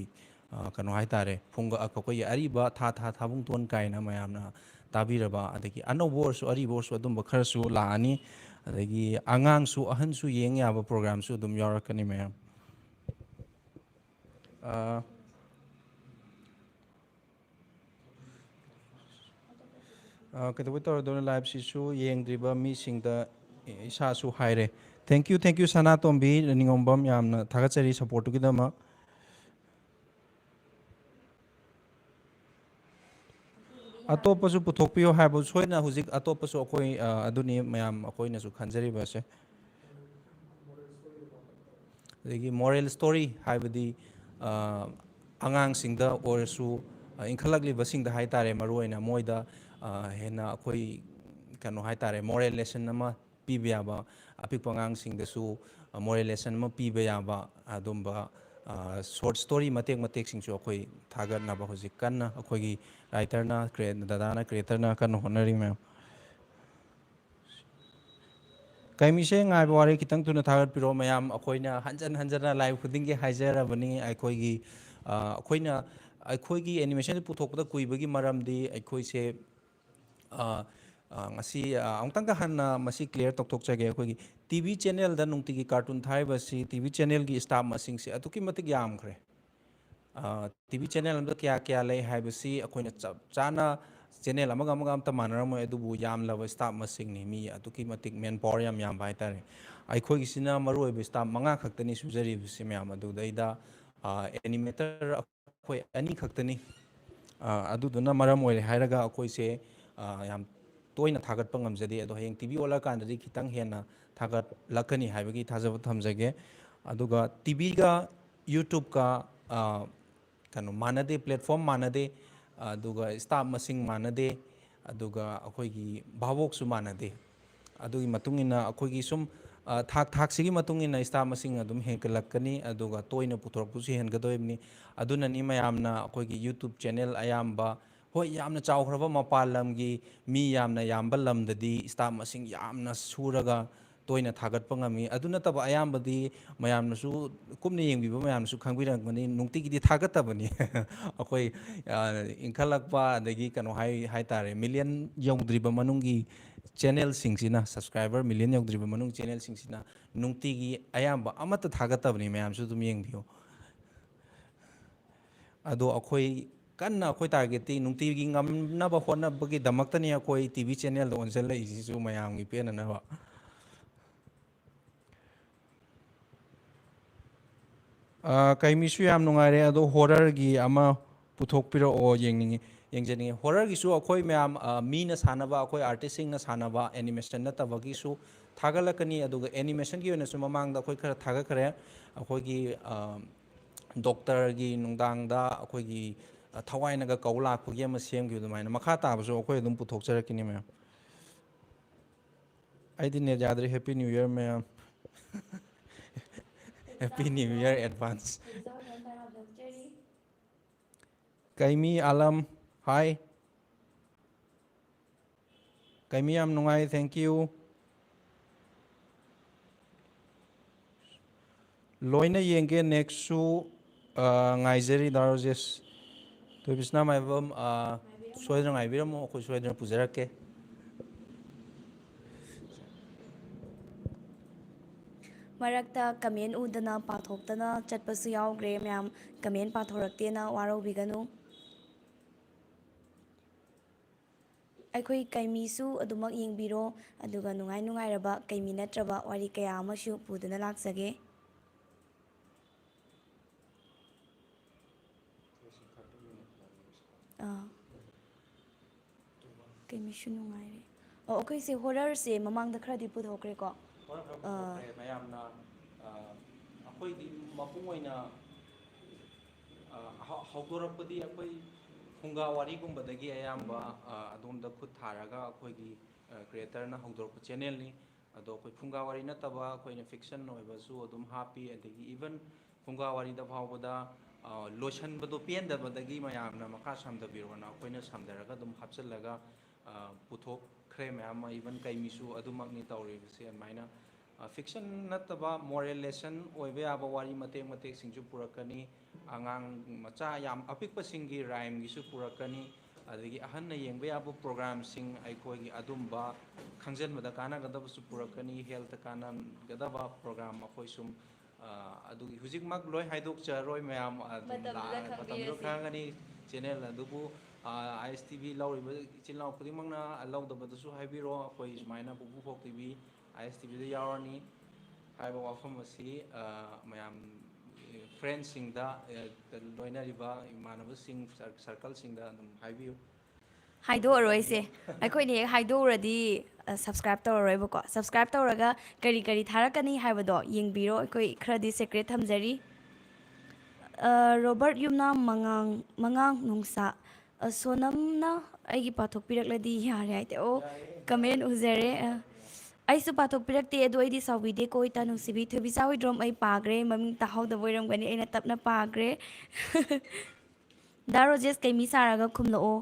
ꯀꯩꯅꯣ ꯍꯥꯏ ꯇꯥꯔꯦ, ꯐꯨꯡꯒ ꯑꯩꯈꯣꯏꯒꯤ ꯑꯔꯤꯕ ꯊꯥ ꯊꯥ ꯊꯥꯕꯨꯡꯇꯣꯟ ꯀꯥꯏꯅ ꯃꯌꯥꯝꯅ ꯇꯥꯕꯤꯔꯕ, ꯑꯗꯒꯤ ꯑꯅꯧꯕ ꯑꯣꯏꯔꯁꯨ ꯑꯔꯤꯕ ꯑꯣꯏꯔꯁꯨ ꯑꯗꯨꯝꯕ ꯈꯔꯁꯨ ꯂꯥꯛꯑꯅꯤ꯫ ꯑꯗꯒꯤ ꯑꯉꯥꯡꯁꯨ ꯑꯍꯟꯁꯨ ꯌꯦꯡ ꯌꯥꯕ ꯄ꯭ꯔꯣꯒ꯭ꯔꯥꯝꯁꯨ ꯑꯗꯨꯝ ꯌꯥꯎꯔꯛꯀꯅꯤ ꯃꯌꯥꯝ꯫ ꯀꯩꯗꯧꯕꯩ ꯇꯧꯔꯗꯣꯏꯅꯣ? ꯂꯥꯏꯚꯁꯤꯁꯨ ꯌꯦꯡꯗ꯭ꯔꯤꯕ ꯃꯤꯁꯤꯡꯗ ꯏꯁꯥꯁꯨ ꯍꯥꯏꯔꯦ, Thank you, thank you, ꯁꯅꯥꯇꯣꯝꯕꯤ ꯅꯤꯉꯣꯝꯕꯝ, ꯌꯥꯝꯅ ꯊꯥꯒꯠꯆꯔꯤ ꯁꯞꯄꯣꯔꯠꯇꯨꯒꯤꯗꯃꯛ꯫ ꯑꯇꯣꯞꯄꯁꯨ ꯄꯨꯊꯣꯛꯄꯤꯌꯨ ꯍꯥꯏꯕ, ꯁꯣꯏꯗꯅ ꯍꯧꯖꯤꯛ ꯑꯇꯣꯞꯄꯁꯨ ꯑꯩꯈꯣꯏ, ꯑ, ꯑꯗꯨꯅꯤ ꯃꯌꯥꯝ ꯑꯩꯈꯣꯏꯅꯁꯨ ꯈꯟꯖꯔꯤꯕꯁꯦ꯫ ꯑꯗꯒꯤ ꯃꯣꯔꯦꯜ ꯁ꯭ꯇꯣꯔꯤ ꯍꯥꯏꯕꯗꯤ, ꯑ, ꯑꯉꯥꯡꯁꯤꯡꯗ ꯑꯣꯏꯔꯁꯨ, ꯑ, ꯏꯟꯈꯠꯂꯛꯂꯤꯕꯁꯤꯡꯗ ꯍꯥꯏ ꯇꯥꯔꯦ, ꯃꯔꯨꯑꯣꯏꯅ ꯃꯣꯏꯗ, ꯑ, ꯍꯦꯟꯅ ꯑꯩꯈꯣꯏ ꯀꯩꯅꯣ ꯍꯥꯏ ꯇꯥꯔꯦ, ꯃꯣꯔꯦꯜ ꯂꯦꯁꯟ ꯑꯃ ꯄꯤꯕ ꯌꯥꯕ, ꯑꯄꯤꯛꯄ ꯑꯉꯥꯡꯁꯤꯡꯗꯁꯨ, ꯑ, ꯃꯣꯔꯦꯜ ꯂꯦꯁꯟ ꯑꯃ ꯄꯤꯕ ꯌꯥꯕ ꯑꯗꯨꯝꯕ, ꯑ, ꯁꯣꯔꯠ ꯁ꯭ꯇꯣꯔꯤ ꯃꯇꯦꯛ ꯃꯇꯦꯛꯁꯤꯡꯁꯨ ꯑꯩꯈꯣꯏ ꯊꯥꯒꯠꯅꯕ ꯍꯧꯖꯤꯛ ꯀꯟꯅ ꯑꯩꯈꯣꯏꯒꯤ ꯔꯥꯏꯇꯔꯅ, ꯀ꯭ꯔꯦ-, ꯗꯗꯥꯅ, ꯀ꯭ꯔꯤꯌꯦꯇꯔꯅ ꯀꯟꯅ ꯍꯣꯠꯅꯔꯤ ꯃꯌꯥꯝ꯫ ꯀꯥꯏꯃꯤꯁꯦ, ꯉꯥꯏꯕ ꯋꯥꯔꯦ, ꯈꯤꯇꯪ ꯊꯨꯅ ꯊꯥꯒꯠꯄꯤꯔꯛꯑꯣ ꯃꯌꯥꯝ꯫ ꯑꯩꯈꯣꯏꯅ ꯍꯟꯖꯟ ꯍꯟꯖꯟꯅ live ꯈꯨꯗꯤꯡꯒꯤ ꯍꯥꯏꯖꯔꯕꯅꯤ, ꯑꯩꯈꯣꯏꯒꯤ, ꯑ, ꯑꯩꯈꯣꯏꯅ, ꯑꯩꯈꯣꯏꯒꯤ ꯑꯦꯅꯤꯃꯦꯁꯟ ꯄꯨꯊꯣꯛꯄꯗ ꯀꯨꯏꯕꯒꯤ ꯃꯔꯝꯗꯤ ꯑꯩꯈꯣꯏꯁꯦ, ꯑ, ꯑ, ꯉꯁꯤ, ꯑ, ꯑꯃꯨꯛꯇꯪꯒ ꯍꯟꯅ ꯃꯁꯤ clear ꯇꯧꯊꯣꯛꯆꯒꯦ꯫ ꯑꯩꯈꯣꯏꯒꯤ ꯇꯤ ꯚꯤ ꯆꯦꯅꯦꯜꯗ ꯅꯨꯡꯇꯤꯒꯤ ꯀꯥꯔꯇꯨꯟ ꯊꯥꯔꯤꯕꯁꯤ ꯇꯤ ꯚꯤ ꯆꯦꯅꯦꯜꯒꯤ staff ꯃꯁꯤꯡꯁꯦ ꯑꯗꯨꯛꯀꯤ ꯃꯇꯤꯛ ꯌꯥꯝꯈ꯭ꯔꯦ꯫ ꯑ, ꯇꯤ ꯚꯤ ꯆꯦꯅꯦꯜ ꯑꯃꯗ ꯀꯌꯥ ꯀꯌꯥ ꯂꯩ ꯍꯥꯏꯕꯁꯤ ꯑꯩꯈꯣꯏꯅ ꯆꯞ ꯆꯥꯅ ꯆꯦꯅꯦꯜ ꯑꯃꯒ ꯑꯃꯒ ꯑꯝꯇ ꯃꯥꯟꯅꯔꯝꯃꯣꯏ, ꯑꯗꯨꯕꯨ ꯌꯥꯝꯂꯕ staff ꯃꯁꯤꯡꯅꯤ, ꯃꯤ ꯑꯗꯨꯛꯀꯤ ꯃꯇꯤꯛ manpower ꯌꯥꯝ ꯌꯥꯝꯕ ꯍꯥꯏꯇꯥꯔꯦ꯫ ꯑꯩꯈꯣꯏꯒꯤꯁꯤꯅ ꯃꯔꯨꯑꯣꯏꯕ staff ꯃꯉꯥ ꯈꯛꯇꯅꯤ ꯁꯨꯖꯔꯤꯕꯁꯤ ꯃꯌꯥꯝ, ꯑꯗꯨꯗꯩꯗ, ꯑ, animator ꯑꯩꯈꯣꯏ ꯑꯅꯤ ꯈꯛꯇꯅꯤ꯫ ꯑ, ꯑꯗꯨꯗꯨꯅ ꯃꯔꯝ ꯑꯣꯏꯔꯦ ꯍꯥꯏꯔꯒ ꯑꯩꯈꯣꯏꯁꯦ, ꯑ, ꯌꯥꯝ ꯇꯣꯏꯅ ꯊꯥꯒꯠꯄ ꯉꯝꯖꯗꯦ, ꯑꯗꯣ ꯍꯌꯦꯡ ꯇꯤ ꯚꯤ ꯑꯣꯜꯂꯀꯥꯟꯗꯗꯤ ꯈꯤꯇꯪ ꯍꯦꯟꯅ ꯊꯥꯒꯠꯂꯛꯀꯅꯤ ꯍꯥꯏꯕꯒꯤ ꯊꯥꯖꯕ ꯊꯝꯖꯒꯦ꯫ ꯑꯗꯨꯒ ꯇꯤ ꯚꯤꯒ YouTube-ꯀ, ꯑ, ꯀꯩꯅꯣ ꯃꯥꯟꯅꯗꯦ, platform ꯃꯥꯟꯅꯗꯦ, ꯑꯗꯨꯒ staff ꯃꯁꯤꯡ ꯃꯥꯟꯅꯗꯦ, ꯑꯗꯨꯒ ꯑꯩꯈꯣꯏꯒꯤ ꯚꯥꯕꯣꯛꯁꯨ ꯃꯥꯟꯅꯗꯦ꯫ ꯑꯗꯨꯒꯤ ꯃꯇꯨꯡ ꯏꯟꯅ ꯑꯩꯈꯣꯏꯒꯤ ꯁꯨꯝ, ꯑ, ꯊꯥꯛ ꯊꯥꯛꯁꯤꯒꯤ ꯃꯇꯨꯡ ꯏꯟꯅ staff ꯃꯁꯤꯡ ꯑꯗꯨꯝ ꯍꯦꯟꯒꯠꯂꯛꯀꯅꯤ, ꯑꯗꯨꯒ ꯇꯣꯏꯅ ꯄꯨꯊꯣꯔꯛꯄꯁꯨ ꯍꯦꯟꯒꯗꯣꯔꯤꯕꯅꯤ꯫ ꯑꯗꯨꯅꯅꯤ ꯃꯌꯥꯝꯅ ꯑꯩꯈꯣꯏꯒꯤ YouTube channel ꯑꯌꯥꯝꯕ, ꯍꯣꯏ, ꯌꯥꯝꯅ ꯆꯥꯎꯈ꯭ꯔꯕ ꯃꯄꯥꯟ ꯂꯝꯒꯤ ꯃꯤ ꯌꯥꯝꯅ ꯌꯥꯝꯕ ꯂꯝꯗꯗꯤ staff ꯃꯁꯤꯡ ꯌꯥꯝꯅ ꯁꯨꯔꯒ ꯇꯣꯏꯅ ꯊꯥꯒꯠꯄ ꯉꯝꯃꯤ꯫ ꯑꯗꯨ ꯅꯠꯇꯕ ꯑꯌꯥꯝꯕꯗꯤ ꯃꯌꯥꯝꯅꯁꯨ, ꯀꯨꯞꯅ ꯌꯦꯡꯕꯤꯕ ꯃꯌꯥꯝꯅꯁꯨ ꯈꯪꯕꯤꯔꯝꯒꯅꯤ, ꯅꯨꯡꯇꯤꯒꯤꯗꯤ ꯊꯥꯒꯠꯇꯕꯅꯤ꯫ ꯑꯩꯈꯣꯏ, ꯑ, ꯏꯟꯈꯠꯂꯛꯄ ꯑꯗꯒꯤ ꯀꯩꯅꯣ ꯍꯥꯏ-, ꯍꯥꯏ ꯇꯥꯔꯦ, million ꯌꯧꯗ꯭ꯔꯤꯕ ꯃꯅꯨꯡꯒꯤ channel-ꯁꯤꯡꯁꯤꯅ, subscriber million ꯌꯧꯗ꯭ꯔꯤꯕ ꯃꯅꯨꯡ channel-ꯁꯤꯡꯁꯤꯅ ꯅꯨꯡꯇꯤꯒꯤ ꯑꯌꯥꯝꯕ ꯑꯃꯠꯇ ꯊꯥꯒꯠꯇꯕꯅꯤ, ꯃꯌꯥꯝꯁꯨ ꯑꯗꯨꯝ ꯌꯦꯡꯕꯤꯌꯨ꯫ ꯑꯗꯣ ꯑꯩꯈꯣꯏ ꯀꯟꯅ ꯑꯩꯈꯣꯏ target-ꯇꯤ ꯅꯨꯡꯇꯤꯒꯤ ꯉꯝꯅꯕ ꯍꯣꯠꯅꯕꯒꯤꯗꯃꯛꯇꯅꯤ ꯑꯩꯈꯣꯏ ꯇꯤ ꯚꯤ channel-ꯗ ꯑꯣꯟꯁꯤꯜꯂꯛꯏꯁꯤꯁꯨ ꯃꯌꯥꯝꯒꯤ ꯄꯦꯟꯅꯅꯕ꯫ ꯑ, ꯀꯩꯃꯤꯁꯨ ꯌꯥꯝ ꯅꯨꯡꯉꯥꯏꯔꯦ, ꯑꯗꯣ horrorꯒꯤ ꯑꯃ ꯄꯨꯊꯣꯛꯄꯤꯔꯛꯑꯣ, ꯌꯦꯡꯅꯤꯡꯉꯤ, ꯌꯦꯡꯖꯅꯤꯡꯉꯤ꯫ Horrorꯒꯤꯁꯨ ꯑꯩꯈꯣꯏ ꯃꯌꯥꯝ, ꯑ, ꯃꯤꯅ ꯁꯥꯟꯅꯕ, ꯑꯩꯈꯣꯏ artistꯁꯤꯡꯅ ꯁꯥꯟꯅꯕ animation ꯅꯠꯇꯕꯒꯤꯁꯨ ꯊꯥꯒꯠꯂꯛꯀꯅꯤ, ꯑꯗꯨꯒ animationꯒꯤ ꯑꯣꯏꯅꯁꯨ ꯃꯃꯥꯡꯗ ꯑꯩꯈꯣꯏ ꯈꯔ ꯊꯥꯒꯠꯈ꯭ꯔꯦ꯫ ꯑꯩꯈꯣꯏꯒꯤ, ꯑ, doctorꯒꯤ ꯅꯨꯡꯗꯥꯡꯗ ꯑꯩꯈꯣꯏꯒꯤ, ꯑ, ꯊꯋꯥꯏꯅꯒ ꯀꯧ ꯂꯥꯛꯄꯒꯤ ꯑꯃ ꯁꯦꯝꯈꯤꯕ ꯑꯗꯨꯃꯥꯏꯅ꯫ ꯃꯈꯥ ꯇꯥꯕꯁꯨ ꯑꯩꯈꯣꯏ ꯑꯗꯨꯝ ꯄꯨꯊꯣꯛꯆꯔꯛꯀꯅꯤ ꯃꯌꯥꯝ꯫ ꯑꯩꯗꯤ net ꯌꯥꯗ꯭ꯔꯦ꯫ Happy New Year ꯃꯌꯥꯝ꯫ Happy New Year advance꯫ ꯀꯩꯃꯤ Alam, hi꯫ ꯀꯩꯃꯤ ꯌꯥꯝ ꯅꯨꯡꯉꯥꯏ, thank you꯫ ꯂꯣꯏꯅ ꯌꯦꯡꯒꯦ, nextꯁꯨ, ꯑ, ꯉꯥꯏꯖꯔꯤ ꯗꯥ ꯔꯣꯖꯦꯁ꯫ ꯊꯣꯏꯕꯤꯁꯅꯥ ꯃꯥꯏꯕꯝ, ꯑ, ꯁꯣꯏꯗꯅ ꯉꯥꯏꯕꯤꯔꯝꯃꯨ, ꯑꯩꯈꯣꯏ ꯁꯣꯏꯗꯅ ꯄꯨꯖꯔꯛꯀꯦ꯫ ꯃꯔꯛꯇ comment ꯎꯗꯅ ꯄꯥꯊꯣꯛꯇꯅ ꯆꯠꯄꯁꯨ ꯌꯥꯎꯈ꯭ꯔꯦ ꯃꯌꯥꯝ꯫ Comment ꯄꯥꯊꯣꯔꯛꯇꯦꯅ ꯋꯥꯔꯧꯕꯤꯒꯅꯨ꯫ ꯑꯩꯈꯣꯏ ꯀꯩꯃꯤꯁꯨ ꯑꯗꯨꯃꯛ ꯌꯦꯡꯕꯤꯔꯣ, ꯑꯗꯨꯒ ꯅꯨꯡꯉꯥꯏ ꯅꯨꯡꯉꯥꯏꯔꯕ ꯀꯩꯃꯤ ꯅꯠꯇ꯭ꯔꯕ ꯋꯥꯔꯤ ꯀꯌꯥ ꯑꯃꯁꯨ ꯄꯨꯗꯨꯅ ꯂꯥꯛꯆꯒꯦ꯫ ꯑꯥ꯫ ꯀꯩꯃꯤꯁꯨ ꯅꯨꯡꯉꯥꯏꯔꯦ꯫ ꯑꯣ, ꯑꯩꯈꯣꯏꯁꯦ horrorꯁꯦ ꯃꯃꯥꯡꯗ ꯈꯔꯗꯤ ꯄꯨꯊꯣꯛꯈ꯭ꯔꯦꯀꯣ꯫ Horror ꯈꯔ ꯑꯥ꯫ ꯄꯨꯊꯣꯛꯈ꯭ꯔꯦ꯫ ꯃꯌꯥꯝꯅ, ꯑꯥ, ꯑꯩꯈꯣꯏꯗꯤ ꯃꯄꯨꯡ ꯑꯣꯏꯅ, ꯑꯥ, ꯍꯧ-, ꯍꯧꯗꯣꯔꯛꯄꯗꯤ ꯑꯩꯈꯣꯏ ꯐꯨꯡꯒꯥ ꯋꯥꯔꯤꯒꯨꯝꯕꯗꯒꯤ ꯑꯌꯥꯝꯕ, ꯑꯥ, ꯑꯗꯣꯝꯗ ꯈꯨꯠ ꯊꯥꯔꯒ ꯑꯩꯈꯣꯏꯒꯤ, ꯑꯥ, creatorꯅ ꯍꯧꯗꯣꯔꯛꯄ channelꯅꯤ꯫ ꯑꯗꯣ ꯑꯩꯈꯣꯏ ꯐꯨꯡꯒꯥ ꯋꯥꯔꯤ ꯅꯠꯇꯕ ꯑꯩꯈꯣꯏꯅ fiction ꯑꯣꯏꯕꯁꯨ ꯑꯗꯨꯝ ꯍꯥꯞꯄꯤ, ꯑꯗꯒꯤ even ꯐꯨꯡꯒꯥ ꯋꯥꯔꯤꯗ ꯐꯥꯎꯕꯗ, ꯑ, ꯂꯣꯏꯁꯟꯕꯗꯣ ꯄꯦꯟꯗꯕꯗꯒꯤ ꯃꯌꯥꯝꯅ ꯃꯈꯥ ꯁꯝꯊꯕꯤꯔꯣꯅ ꯑꯩꯈꯣꯏꯅ ꯁꯝꯊꯔꯒ ꯑꯗꯨꯝ ꯍꯥꯞꯆꯤꯜꯂꯒ, ꯑ, ꯄꯨꯊꯣꯛꯈ꯭ꯔꯦ ꯃꯌꯥꯝ ꯑꯃ꯫ Even ꯀꯩꯃꯤꯁꯨ ꯑꯗꯨꯃꯛꯅꯤ ꯇꯧꯔꯤꯕꯁꯦ꯫ ꯑꯗꯨꯃꯥꯏꯅ, ꯑ, fiction ꯅꯠꯇꯕ moral lesson ꯑꯣꯏꯕ ꯌꯥꯕ ꯋꯥꯔꯤ ꯃꯇꯦꯛ ꯃꯇꯦꯛꯁꯤꯡꯁꯨ ꯄꯨꯔꯛꯀꯅꯤ꯫ ꯑꯉꯥꯡ ꯃꯆꯥ ꯌꯥꯝ ꯑꯄꯤꯛꯄꯁꯤꯡꯒꯤ rhymeꯒꯤꯁꯨ ꯄꯨꯔꯛꯀꯅꯤ꯫ ꯑꯗꯒꯤ ꯑꯍꯟꯅ ꯌꯦꯡꯕ ꯌꯥꯕ programꯁꯤꯡ, ꯑꯩꯈꯣꯏꯒꯤ ꯑꯗꯨꯝꯕ ꯈꯪꯖꯤꯟꯕꯗ ꯀꯥꯟꯅꯒꯗꯕꯁꯨ ꯄꯨꯔꯛꯀꯅꯤ, healthꯇ ꯀꯥꯟꯅꯒꯗꯕ program ꯑꯩꯈꯣꯏ ꯁꯨꯝ, ꯑ, ꯑꯗꯨꯒꯤ ꯍꯧꯖꯤꯛꯃꯛ ꯂꯣꯏ ꯍꯥꯏꯗꯣꯛꯆꯔꯣꯏ ꯃꯌꯥꯝ, ꯑꯗꯨꯝ ꯃꯇꯝꯗꯨꯗ ꯂꯥ-, ꯃꯇꯝꯗꯨꯗ ꯈꯪꯕꯤꯔꯁꯤ꯫ ꯈꯪꯉꯒꯅꯤ꯫ Channel ꯑꯗꯨꯕꯨ, ꯑ, ISTV ꯂꯧꯔꯤꯕ ꯏꯆꯤꯜ ꯏꯅꯥꯎ ꯈꯨꯗꯤꯡꯃꯛꯅ ꯂꯧꯗꯕꯗꯁꯨ ꯍꯥꯏꯕꯤꯔꯣ, ꯑꯩꯈꯣꯏ ꯁꯨꯃꯥꯏꯅ ꯄꯨꯄꯨ ꯄꯣꯛ TV ISTVꯗ ꯌꯥꯎꯔꯅꯤ ꯍꯥꯏꯕ ꯋꯥꯐꯝ ꯑꯁꯤ, ꯑ, ꯃꯌꯥꯝ, ꯑ, ꯐ꯭ꯔꯦꯟꯁꯤꯡꯗ, ꯑ, ꯂꯣꯏꯅꯔꯤꯕ ꯏꯃꯥꯟꯅꯕꯁꯤꯡ, ꯁꯔ-, ꯁꯔꯀꯜꯁꯤꯡꯗ ꯑꯗꯨꯝ ꯍꯥꯏꯕꯤꯌꯨ꯫ ꯍꯥꯏꯗꯣꯛꯑꯔꯣꯏꯁꯦ꯫ ꯑꯩꯈꯣꯏꯅ ꯍꯦꯛ ꯍꯥꯏꯗꯣꯛꯎꯔꯗꯤ ꯁꯕꯁꯀ꯭ꯔꯥꯏꯕ ꯇꯧꯔꯔꯣꯏꯕꯀꯣ꯫ ꯁꯕꯁꯀ꯭ꯔꯥꯏꯕ ꯇꯧꯔꯒ ꯀꯔꯤ ꯀꯔꯤ ꯊꯥꯔꯛꯀꯅꯤ ꯍꯥꯏꯕꯗꯣ ꯌꯦꯡꯕꯤꯔꯣ꯫ ꯑꯩꯈꯣꯏ ꯈꯔꯗꯤ ꯁꯦꯀ꯭ꯔꯦꯠ ꯊꯝꯖꯔꯤ꯫ ꯑ, ꯔꯣꯕꯔꯠ ꯌꯨꯝꯅꯥꯝ ꯃꯉꯥꯡ, ꯃꯉꯥꯡ ꯅꯨꯡꯁꯥ꯫ ꯑ, ꯁꯣꯅꯝꯅ ꯑꯩꯒꯤ ꯄꯥꯊꯣꯛꯄꯤꯔꯛꯂꯗꯤ ꯌꯥꯔꯦ ꯍꯥꯏꯗꯤ꯫ ꯑꯣ, ꯀꯃꯦꯟ ꯎꯖꯔꯦ꯫ ꯑ, ꯑꯩꯁꯨ ꯄꯥꯊꯣꯛꯄꯤꯔꯛꯇꯦ, ꯑꯗꯣ ꯑꯩꯗꯤ ꯁꯥꯎꯕꯤꯗꯦꯀꯣ ꯏꯇꯥ ꯅꯨꯡꯁꯤꯕꯤ꯫ ꯊꯣꯏꯕꯤꯆꯥ ꯍꯨꯏꯗ꯭ꯔꯣꯝ ꯑꯩ ꯄꯥꯈ꯭ꯔꯦ, ꯃꯃꯤꯡ ꯇꯥꯍꯧꯗꯕ ꯑꯣꯏꯔꯝꯒꯅꯤ, ꯑꯩꯅ ꯇꯞꯅ ꯄꯥꯈ꯭ꯔꯦ꯫ ꯗꯥ ꯔꯣꯖꯦꯁ, ꯀꯩꯃꯤ ꯁꯥꯔꯒ ꯈꯨꯝꯂꯛꯑꯣ꯫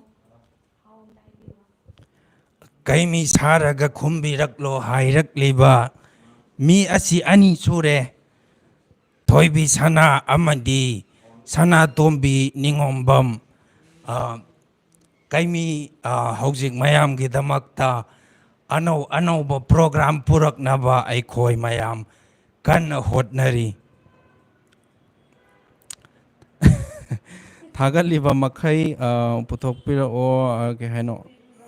ꯀꯩꯃꯤ ꯁꯥꯔꯒ ꯈꯨꯝꯕꯤꯔꯛꯂꯣ ꯍꯥꯏꯔꯛꯂꯤꯕ ꯃꯤ ꯑꯁꯤ ꯑꯅꯤ ꯁꯨꯔꯦ, ꯊꯣꯏꯕꯤ ꯁꯅꯥ ꯑꯃꯗꯤ ꯁꯅꯥꯇꯣꯝꯕꯤ ꯅꯤꯉꯣꯝꯕꯝ꯫ ꯑ, ꯀꯩꯃꯤ, ꯑ, ꯍꯧꯖꯤꯛ ꯃꯌꯥꯝꯒꯤꯗꯃꯛꯇ ꯑꯅꯧ ꯑꯅꯧꯕ ꯄ꯭ꯔꯣꯒ꯭ꯔꯥꯝ ꯄꯨꯔꯛꯅꯕ ꯑꯩꯈꯣꯏ ꯃꯌꯥꯝ ꯀꯟꯅ ꯍꯣꯠꯅꯔꯤ꯫ ꯊꯥꯒꯠꯂꯤꯕ ꯃꯈꯩ, ꯑ, ꯄꯨꯊꯣꯛꯄꯤꯔꯛꯑꯣ, ꯑ, ꯀꯩ ꯍꯥꯏꯅꯣ?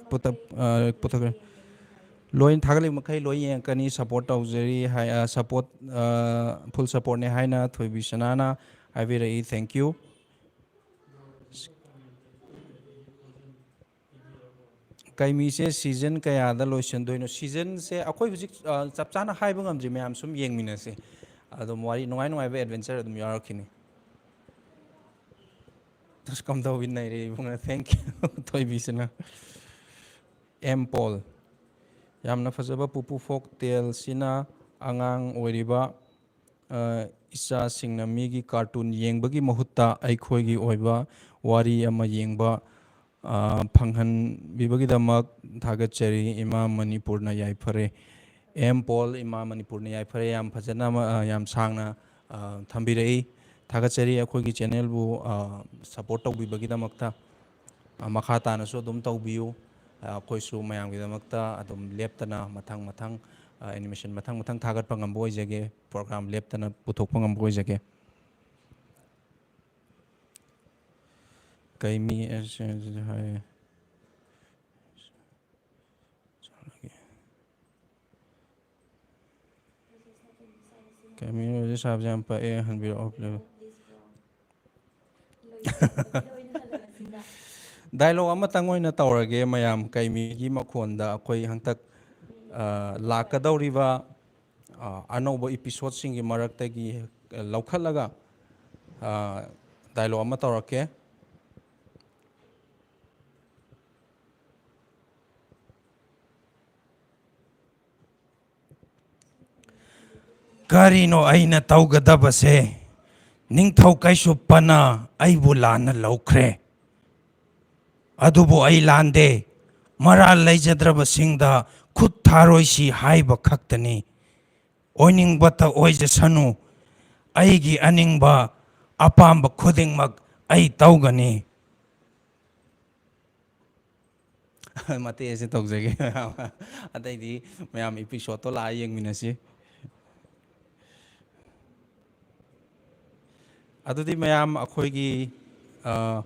ꯄꯨꯊꯣꯛ-, ꯑ, ꯄꯨꯊꯣꯛ-, ꯂꯣꯏ ꯊꯥꯒꯠꯂꯤꯕ ꯃꯈꯩ ꯂꯣꯏ ꯌꯦꯡꯉꯛꯀꯅꯤ, ꯁꯞꯄꯣꯔꯠ ꯇꯧꯖꯔꯤ ꯍꯥꯏ, ꯑ, ꯁꯞꯄꯣꯔꯠ, ꯑ, ꯐꯨꯜ ꯁꯞꯄꯣꯔꯠꯅꯦ ꯍꯥꯏꯅ ꯊꯣꯏꯕꯤ ꯁꯅꯥꯅ ꯍꯥꯏꯕꯤꯔꯛꯏ꯫ Thank you꯫ ꯀꯩꯃꯤꯁꯦ ꯁꯤꯖꯟ ꯀꯌꯥꯗ ꯂꯣꯏꯁꯤꯟꯗꯣꯏꯅꯣ? ꯁꯤꯖꯟꯁꯦ ꯑꯩꯈꯣꯏ ꯍꯧꯖꯤꯛ, ꯑ, ꯆꯞ ꯆꯥꯅ ꯍꯥꯏꯕ ꯉꯝꯗ꯭ꯔꯤ, ꯃꯌꯥꯝ ꯁꯨꯝ ꯌꯦꯡꯃꯤꯟꯅꯁꯦ꯫ ꯑꯗꯨꯝ ꯋꯥꯔꯤ ꯅꯨꯡꯉꯥꯏ ꯅꯨꯡꯉꯥꯏꯕ ꯑꯦꯗꯚꯦꯟꯆꯔ ꯑꯗꯨꯝ ꯌꯥꯎꯔꯛꯈꯤꯅꯤ꯫ ꯑꯁ, ꯀꯝꯗꯧꯋꯤ ꯅꯩꯔꯦ ꯏꯕꯨꯡꯉꯣ, thank you꯫ ꯊꯣꯏꯕꯤꯁꯤꯅ꯫ ꯑꯦꯝ ꯄꯣꯜ, ꯌꯥꯝꯅ ꯐꯖꯕ ꯄꯨꯄꯨ ꯐꯣꯛ ꯇꯦꯜꯁꯤꯅ ꯑꯉꯥꯡ ꯑꯣꯏꯔꯤꯕ, ꯑ, ꯏꯆꯥꯁꯤꯡꯅ ꯃꯤꯒꯤ ꯀꯥꯔꯇꯨꯟ ꯌꯦꯡꯕꯒꯤ ꯃꯍꯨꯠꯇ ꯑꯩꯈꯣꯏꯒꯤ ꯑꯣꯏꯕ ꯋꯥꯔꯤ ꯑꯃ ꯌꯦꯡꯕ, ꯑ, ꯐꯪꯍꯟꯕꯤꯕꯒꯤꯗꯃꯛ ꯊꯥꯒꯠꯆꯔꯤ꯫ ꯏꯃꯥ ꯃꯅꯤꯄꯨꯔꯅ ꯌꯥꯏꯐꯔꯦ꯫ ꯑꯦꯝ ꯄꯣꯜ, ꯏꯃꯥ ꯃꯅꯤꯄꯨꯔꯅ ꯌꯥꯏꯐꯔꯦ꯫ ꯌꯥꯝ ꯐꯖꯅ ꯑꯃ, ꯑ, ꯌꯥꯝ ꯁꯥꯡꯅ, ꯑ, ꯊꯝꯕꯤꯔꯛꯏ꯫ ꯊꯥꯒꯠꯆꯔꯤ ꯑꯩꯈꯣꯏꯒꯤ ꯆꯦꯅꯦꯜꯕꯨ, ꯑ, ꯁꯞꯄꯣꯔꯠ ꯇꯧꯕꯤꯕꯒꯤꯗꯃꯛꯇ꯫ ꯑ, ꯃꯈꯥ ꯇꯥꯅꯁꯨ ꯑꯗꯨꯝ ꯇꯧꯕꯤꯌꯨ꯫ ꯑ, ꯑꯩꯈꯣꯏꯁꯨ ꯃꯌꯥꯝꯒꯤꯗꯃꯛꯇ ꯑꯗꯨꯝ ꯂꯦꯞꯇꯅ ꯃꯊꯪ ꯃꯊꯪ, ꯑ, ꯑꯦꯅꯤꯃꯦꯁꯟ ꯃꯊꯪ ꯃꯊꯪ ꯊꯥꯒꯠꯄ ꯉꯝꯕ ꯑꯣꯏꯖꯒꯦ, ꯄ꯭ꯔꯣꯒ꯭ꯔꯥꯝ ꯂꯦꯞꯇꯅ ꯄꯨꯊꯣꯛꯄ ꯉꯝꯕ ꯑꯣꯏꯖꯒꯦ꯫ ꯀꯩꯃꯤ ꯑꯁ-, ꯍꯥꯏ꯫ ꯀꯩꯃꯤ ꯑꯣꯏꯔꯗꯤ ꯁꯥꯕꯁꯦ ꯌꯥꯝ ꯄꯛꯑꯦ, ꯍꯟꯕꯤꯔꯛꯑꯣ꯫ ꯗꯥꯏꯂꯣꯛ ꯑꯃꯇꯪ ꯑꯣꯏꯅ ꯇꯧꯔꯒꯦ ꯃꯌꯥꯝ, ꯀꯩꯃꯤꯒꯤ ꯃꯈꯣꯟꯗ ꯑꯩꯈꯣꯏ ꯍꯟꯇꯛ, ꯑ, ꯂꯥꯛꯀꯗꯧꯔꯤꯕ, ꯑ, ꯑꯅꯧꯕ ꯏꯄꯤꯁꯣꯠꯁꯤꯡꯒꯤ ꯃꯔꯛꯇꯒꯤ ꯂꯧꯈꯠꯂꯒ, ꯑ, ꯗꯥꯏꯂꯣꯛ ꯑꯃ ꯇꯧꯔꯛꯀꯦ꯫ ꯀꯔꯤꯅꯣ ꯑꯩꯅ ꯇꯧꯒꯗꯕꯁꯦ? ꯅꯤꯡꯊꯧ ꯀꯩꯁꯨꯞꯄꯅ ꯑꯩꯕꯨ ꯂꯥꯟꯅ ꯂꯧꯈ꯭ꯔꯦ꯫ ꯑꯗꯨꯕꯨ ꯑꯩ ꯂꯥꯟꯗꯦ꯫ ꯃꯔꯥꯜ ꯂꯩꯖꯗ꯭ꯔꯕꯁꯤꯡꯗ ꯈꯨꯠ ꯊꯥꯔꯣꯏꯁꯤ ꯍꯥꯏꯕ ꯈꯛꯇꯅꯤ꯫ ꯑꯣꯏꯅꯤꯡꯕꯇ ꯑꯣꯏꯖꯁꯅꯨ꯫ ꯑꯩꯒꯤ ꯑꯅꯤꯡꯕ ꯑꯄꯥꯝꯕ ꯈꯨꯗꯤꯡꯃꯛ ꯑꯩ ꯇꯧꯒꯅꯤ꯫ ꯃꯇꯦꯛ ꯑꯁꯤ ꯇꯧꯖꯒꯦ꯫ ꯑꯇꯩꯗꯤ ꯃꯌꯥꯝ ꯏꯄꯤꯁꯣꯠꯇꯣ ꯂꯥꯛꯑ ꯌꯦꯡꯃꯤꯟꯅꯁꯤ꯫ ꯑꯗꯨꯗꯤ ꯃꯌꯥꯝ ꯑꯩꯈꯣꯏꯒꯤ, ꯑ,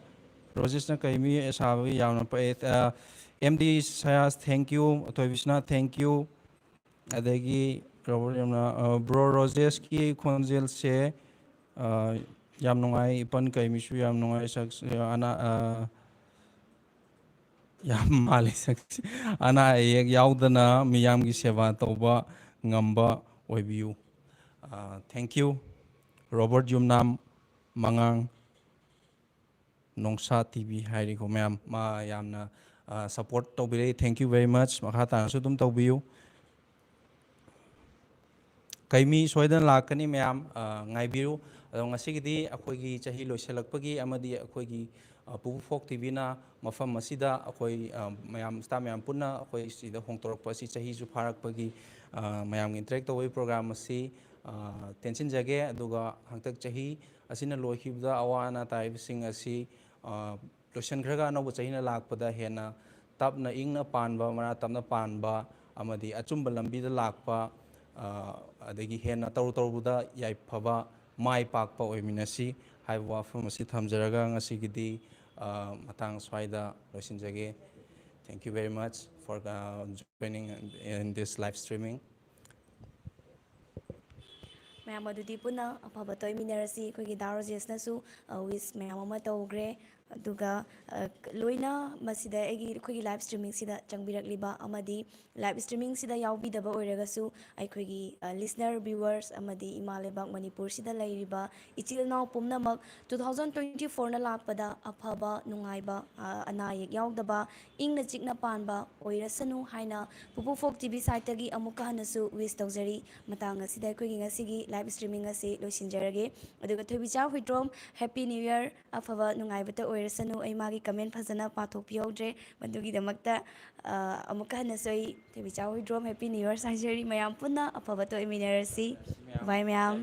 ꯔꯣꯖꯦꯁꯅ ꯀꯩꯃꯤ ꯁꯥꯕꯒꯤ ꯌꯥꯝꯅ ꯄꯛꯑꯦ꯫ ꯑ, ꯑꯦꯝ ꯗꯤ ꯁꯌꯥꯁ, thank you꯫ ꯑꯊꯣꯏꯕꯤꯁꯅꯥ, thank you꯫ ꯑꯗꯒꯤ ꯔꯣꯕꯔꯠ ꯌꯥꯝꯅ, ꯑ, ꯕ꯭ꯔꯣ ꯔꯣꯖꯦꯁꯀꯤ ꯈꯣꯟꯖꯦꯜꯁꯦ, ꯑ, ꯌꯥꯝ ꯅꯨꯡꯉꯥꯏ꯫ ꯏꯄꯟ ꯀꯩꯃꯤꯁꯨ ꯌꯥꯝ ꯅꯨꯡꯉꯥꯏ꯫ ꯁꯛ-, ꯑꯅꯥ-, ꯑ, ꯌꯥꯝ ꯃꯥꯜꯂꯤ ꯁꯛꯁꯤ꯫ ꯑꯅꯥ ꯑꯌꯦꯛ ꯌꯥꯎꯗꯅ ꯃꯤꯌꯥꯝꯒꯤ ꯁꯦꯕꯥ ꯇꯧꯕ ꯉꯝꯕ ꯑꯣꯏꯕꯤꯌꯨ꯫ ꯑ, thank you꯫ ꯔꯣꯕꯔꯠ ꯌꯨꯝꯅꯥꯝ ꯃꯉꯥꯡ꯫ ꯅꯣꯡꯁꯥ ꯇꯤ ꯚꯤ ꯍꯥꯏꯔꯤꯀꯣ ꯃꯌꯥꯝ, ꯃꯥ ꯌꯥꯝꯅ, ꯑ, support ꯇꯧꯕꯤꯔꯛꯏ꯫ Thank you very much꯫ ꯃꯈꯥ ꯇꯥꯅꯁꯨ ꯑꯗꯨꯝ ꯇꯧꯕꯤꯌꯨ꯫ ꯀꯩꯃꯤ ꯁꯣꯏꯗꯅ ꯂꯥꯛꯀꯅꯤ ꯃꯌꯥꯝ, ꯑ, ꯉꯥꯏꯕꯤꯌꯨ꯫ ꯑꯗꯣ ꯉꯁꯤꯒꯤꯗꯤ ꯑꯩꯈꯣꯏꯒꯤ ꯆꯍꯤ ꯂꯣꯏꯁꯤꯜꯂꯛꯄꯒꯤ ꯑꯃꯗꯤ ꯑꯩꯈꯣꯏꯒꯤ, ꯑ, ꯄꯨꯕꯨ ꯐꯣꯛ ꯇꯤ ꯚꯤꯅ ꯃꯐꯝ ꯑꯁꯤꯗ ꯑꯩꯈꯣꯏ, ꯑ, ꯃꯌꯥꯝ, staff ꯃꯌꯥꯝ ꯄꯨꯟꯅ ꯑꯩꯈꯣꯏ ꯁꯤꯗ ꯍꯣꯡꯗꯣꯔꯛꯄ ꯑꯁꯤ ꯆꯍꯤꯁꯨ ꯐꯥꯔꯛꯄꯒꯤ, ꯑ, ꯃꯌꯥꯝꯒ interact ꯇꯧꯕꯒꯤ program ꯑꯁꯤ, ꯑ, ꯇꯦꯟꯁꯤꯟꯖꯒꯦ꯫ ꯑꯗꯨꯒ ꯍꯟꯗꯛ ꯆꯍꯤ ꯑꯁꯤꯅ ꯂꯣꯏꯈꯤꯕꯗ ꯑꯋꯥ ꯑꯅꯥ ꯇꯥꯔꯤꯕꯁꯤꯡ ꯑꯁꯤ, ꯑ, ꯂꯣꯏꯁꯤꯟꯈ꯭ꯔꯒ ꯑꯅꯧꯕ ꯆꯍꯤꯅ ꯂꯥꯛꯄꯗ ꯍꯦꯟꯅ ꯇꯞꯅ ꯏꯪꯅ ꯄꯥꯟꯕ, ꯃꯔꯥ ꯇꯞꯅ ꯄꯥꯟꯕ ꯑꯃꯗꯤ ꯑꯆꯨꯝꯕ ꯂꯝꯕꯤꯗ ꯂꯥꯛꯄ, ꯑ, ꯑꯗꯒꯤ ꯍꯦꯟꯅ ꯇꯧꯔꯨ ꯇꯧꯔꯨꯕꯗ ꯌꯥꯏꯐꯕ, ꯃꯥꯏ ꯄꯥꯛꯄ ꯑꯣꯏꯃꯤꯟꯅꯁꯤ ꯍꯥꯏꯕ ꯋꯥꯐꯝ ꯑꯁꯤ ꯊꯝꯖꯔꯒ ꯉꯁꯤꯒꯤꯗꯤ, ꯑ, ꯃꯇꯥꯡ ꯁ꯭ꯋꯥꯏꯗ ꯂꯣꯏꯁꯤꯟꯖꯒꯦ꯫ Thank you very much for, uh, joining in this live streaming. ꯃꯌꯥꯝ ꯑꯗꯨꯗꯤ ꯄꯨꯟꯅ ꯑꯐꯕ ꯇꯣꯏꯃꯤꯟꯅꯔꯁꯤ꯫ ꯑꯩꯈꯣꯏꯒꯤ ꯗꯥ ꯔꯣꯖꯦꯁꯅꯁꯨ ꯋꯤꯁ ꯃꯌꯥꯝ ꯑꯃ ꯇꯧꯈ꯭ꯔꯦ꯫ ꯑꯗꯨꯒ ꯂꯣꯏꯅ ꯃꯁꯤꯗ ꯑꯩꯒꯤ, ꯑꯩꯈꯣꯏꯒꯤ ꯂꯥꯏꯚ ꯁ꯭ꯇ꯭ꯔꯤꯃꯤꯡꯁꯤꯗ ꯆꯪꯕꯤꯔꯛꯂꯤꯕ ꯑꯃꯗꯤ ꯂꯥꯏꯚ ꯁ꯭ꯇ꯭ꯔꯤꯃꯤꯡꯁꯤꯗ ꯌꯥꯎꯕꯤꯗꯕ ꯑꯣꯏꯔꯒꯁꯨ ꯑꯩꯈꯣꯏꯒꯤ ꯂꯤꯁꯅꯔ, ꯚ꯭ꯌꯨꯋꯔꯁ ꯑꯃꯗꯤ ꯏꯃꯥ ꯂꯩꯕꯥꯛ ꯃꯅꯤꯄꯨꯔꯁꯤꯗ ꯂꯩꯔꯤꯕ ꯏꯆꯤꯜ ꯏꯅꯥꯎ ꯄꯨꯝꯅꯃꯛ, two thousand twenty fourꯅ ꯂꯥꯛꯄꯗ ꯑꯐꯕ, ꯅꯨꯡꯉꯥꯏꯕ, ꯑꯅꯥ ꯑꯌꯦꯛ ꯌꯥꯎꯗꯕ, ꯏꯪꯅ ꯆꯤꯛꯅ ꯄꯥꯟꯕ ꯑꯣꯏꯔꯁꯅꯨ ꯍꯥꯏꯅ ꯄꯨꯄꯨ ꯐꯣꯛ ꯇꯤ ꯚꯤ ꯁꯥꯏꯠꯇꯒꯤ ꯑꯃꯨꯛꯀ ꯍꯟꯅꯁꯨ ꯋꯤꯁ ꯇꯧꯖꯔꯤ꯫ ꯃꯇꯥꯡ ꯑꯁꯤꯗ ꯑꯩꯈꯣꯏꯒꯤ ꯉꯁꯤꯒꯤ ꯂꯥꯏꯚ ꯁ꯭ꯇ꯭ꯔꯤꯃꯤꯡ ꯑꯁꯤ ꯂꯣꯏꯁꯤꯟꯖꯔꯒꯦ꯫ ꯑꯗꯨꯒ ꯊꯣꯏꯕꯤꯆꯥ ꯍꯨꯏꯗ꯭ꯔꯣꯝ, ꯍꯦꯄꯤ ꯅ꯭ꯌꯨ ꯏꯌꯔ, ꯑꯐꯕ ꯅꯨꯡꯉꯥꯏꯕꯇ ꯑꯣꯏꯔꯁꯅꯨ꯫ ꯑꯩ ꯃꯥꯒꯤ ꯀꯃꯦꯟ ꯐꯖꯅ ꯄꯥꯊꯣꯛꯄꯤꯍꯧꯗ꯭ꯔꯦ, ꯃꯗꯨꯒꯤꯗꯃꯛꯇ ꯑꯃꯨꯛꯀ ꯍꯟꯅꯁꯨ ꯑꯩ ꯊꯣꯏꯕꯤꯆꯥ ꯍꯨꯏꯗ꯭ꯔꯣꯝ ꯍꯦꯄꯤ ꯅ꯭ꯌꯨ ꯏꯌꯔ ꯍꯥꯏꯖꯔꯤ꯫ ꯃꯌꯥꯝ ꯄꯨꯟꯅ ꯑꯐꯕ ꯇꯣꯏꯃꯤꯟꯅꯔꯁꯤ꯫ ꯕꯥꯏ ꯃꯌꯥꯝ꯫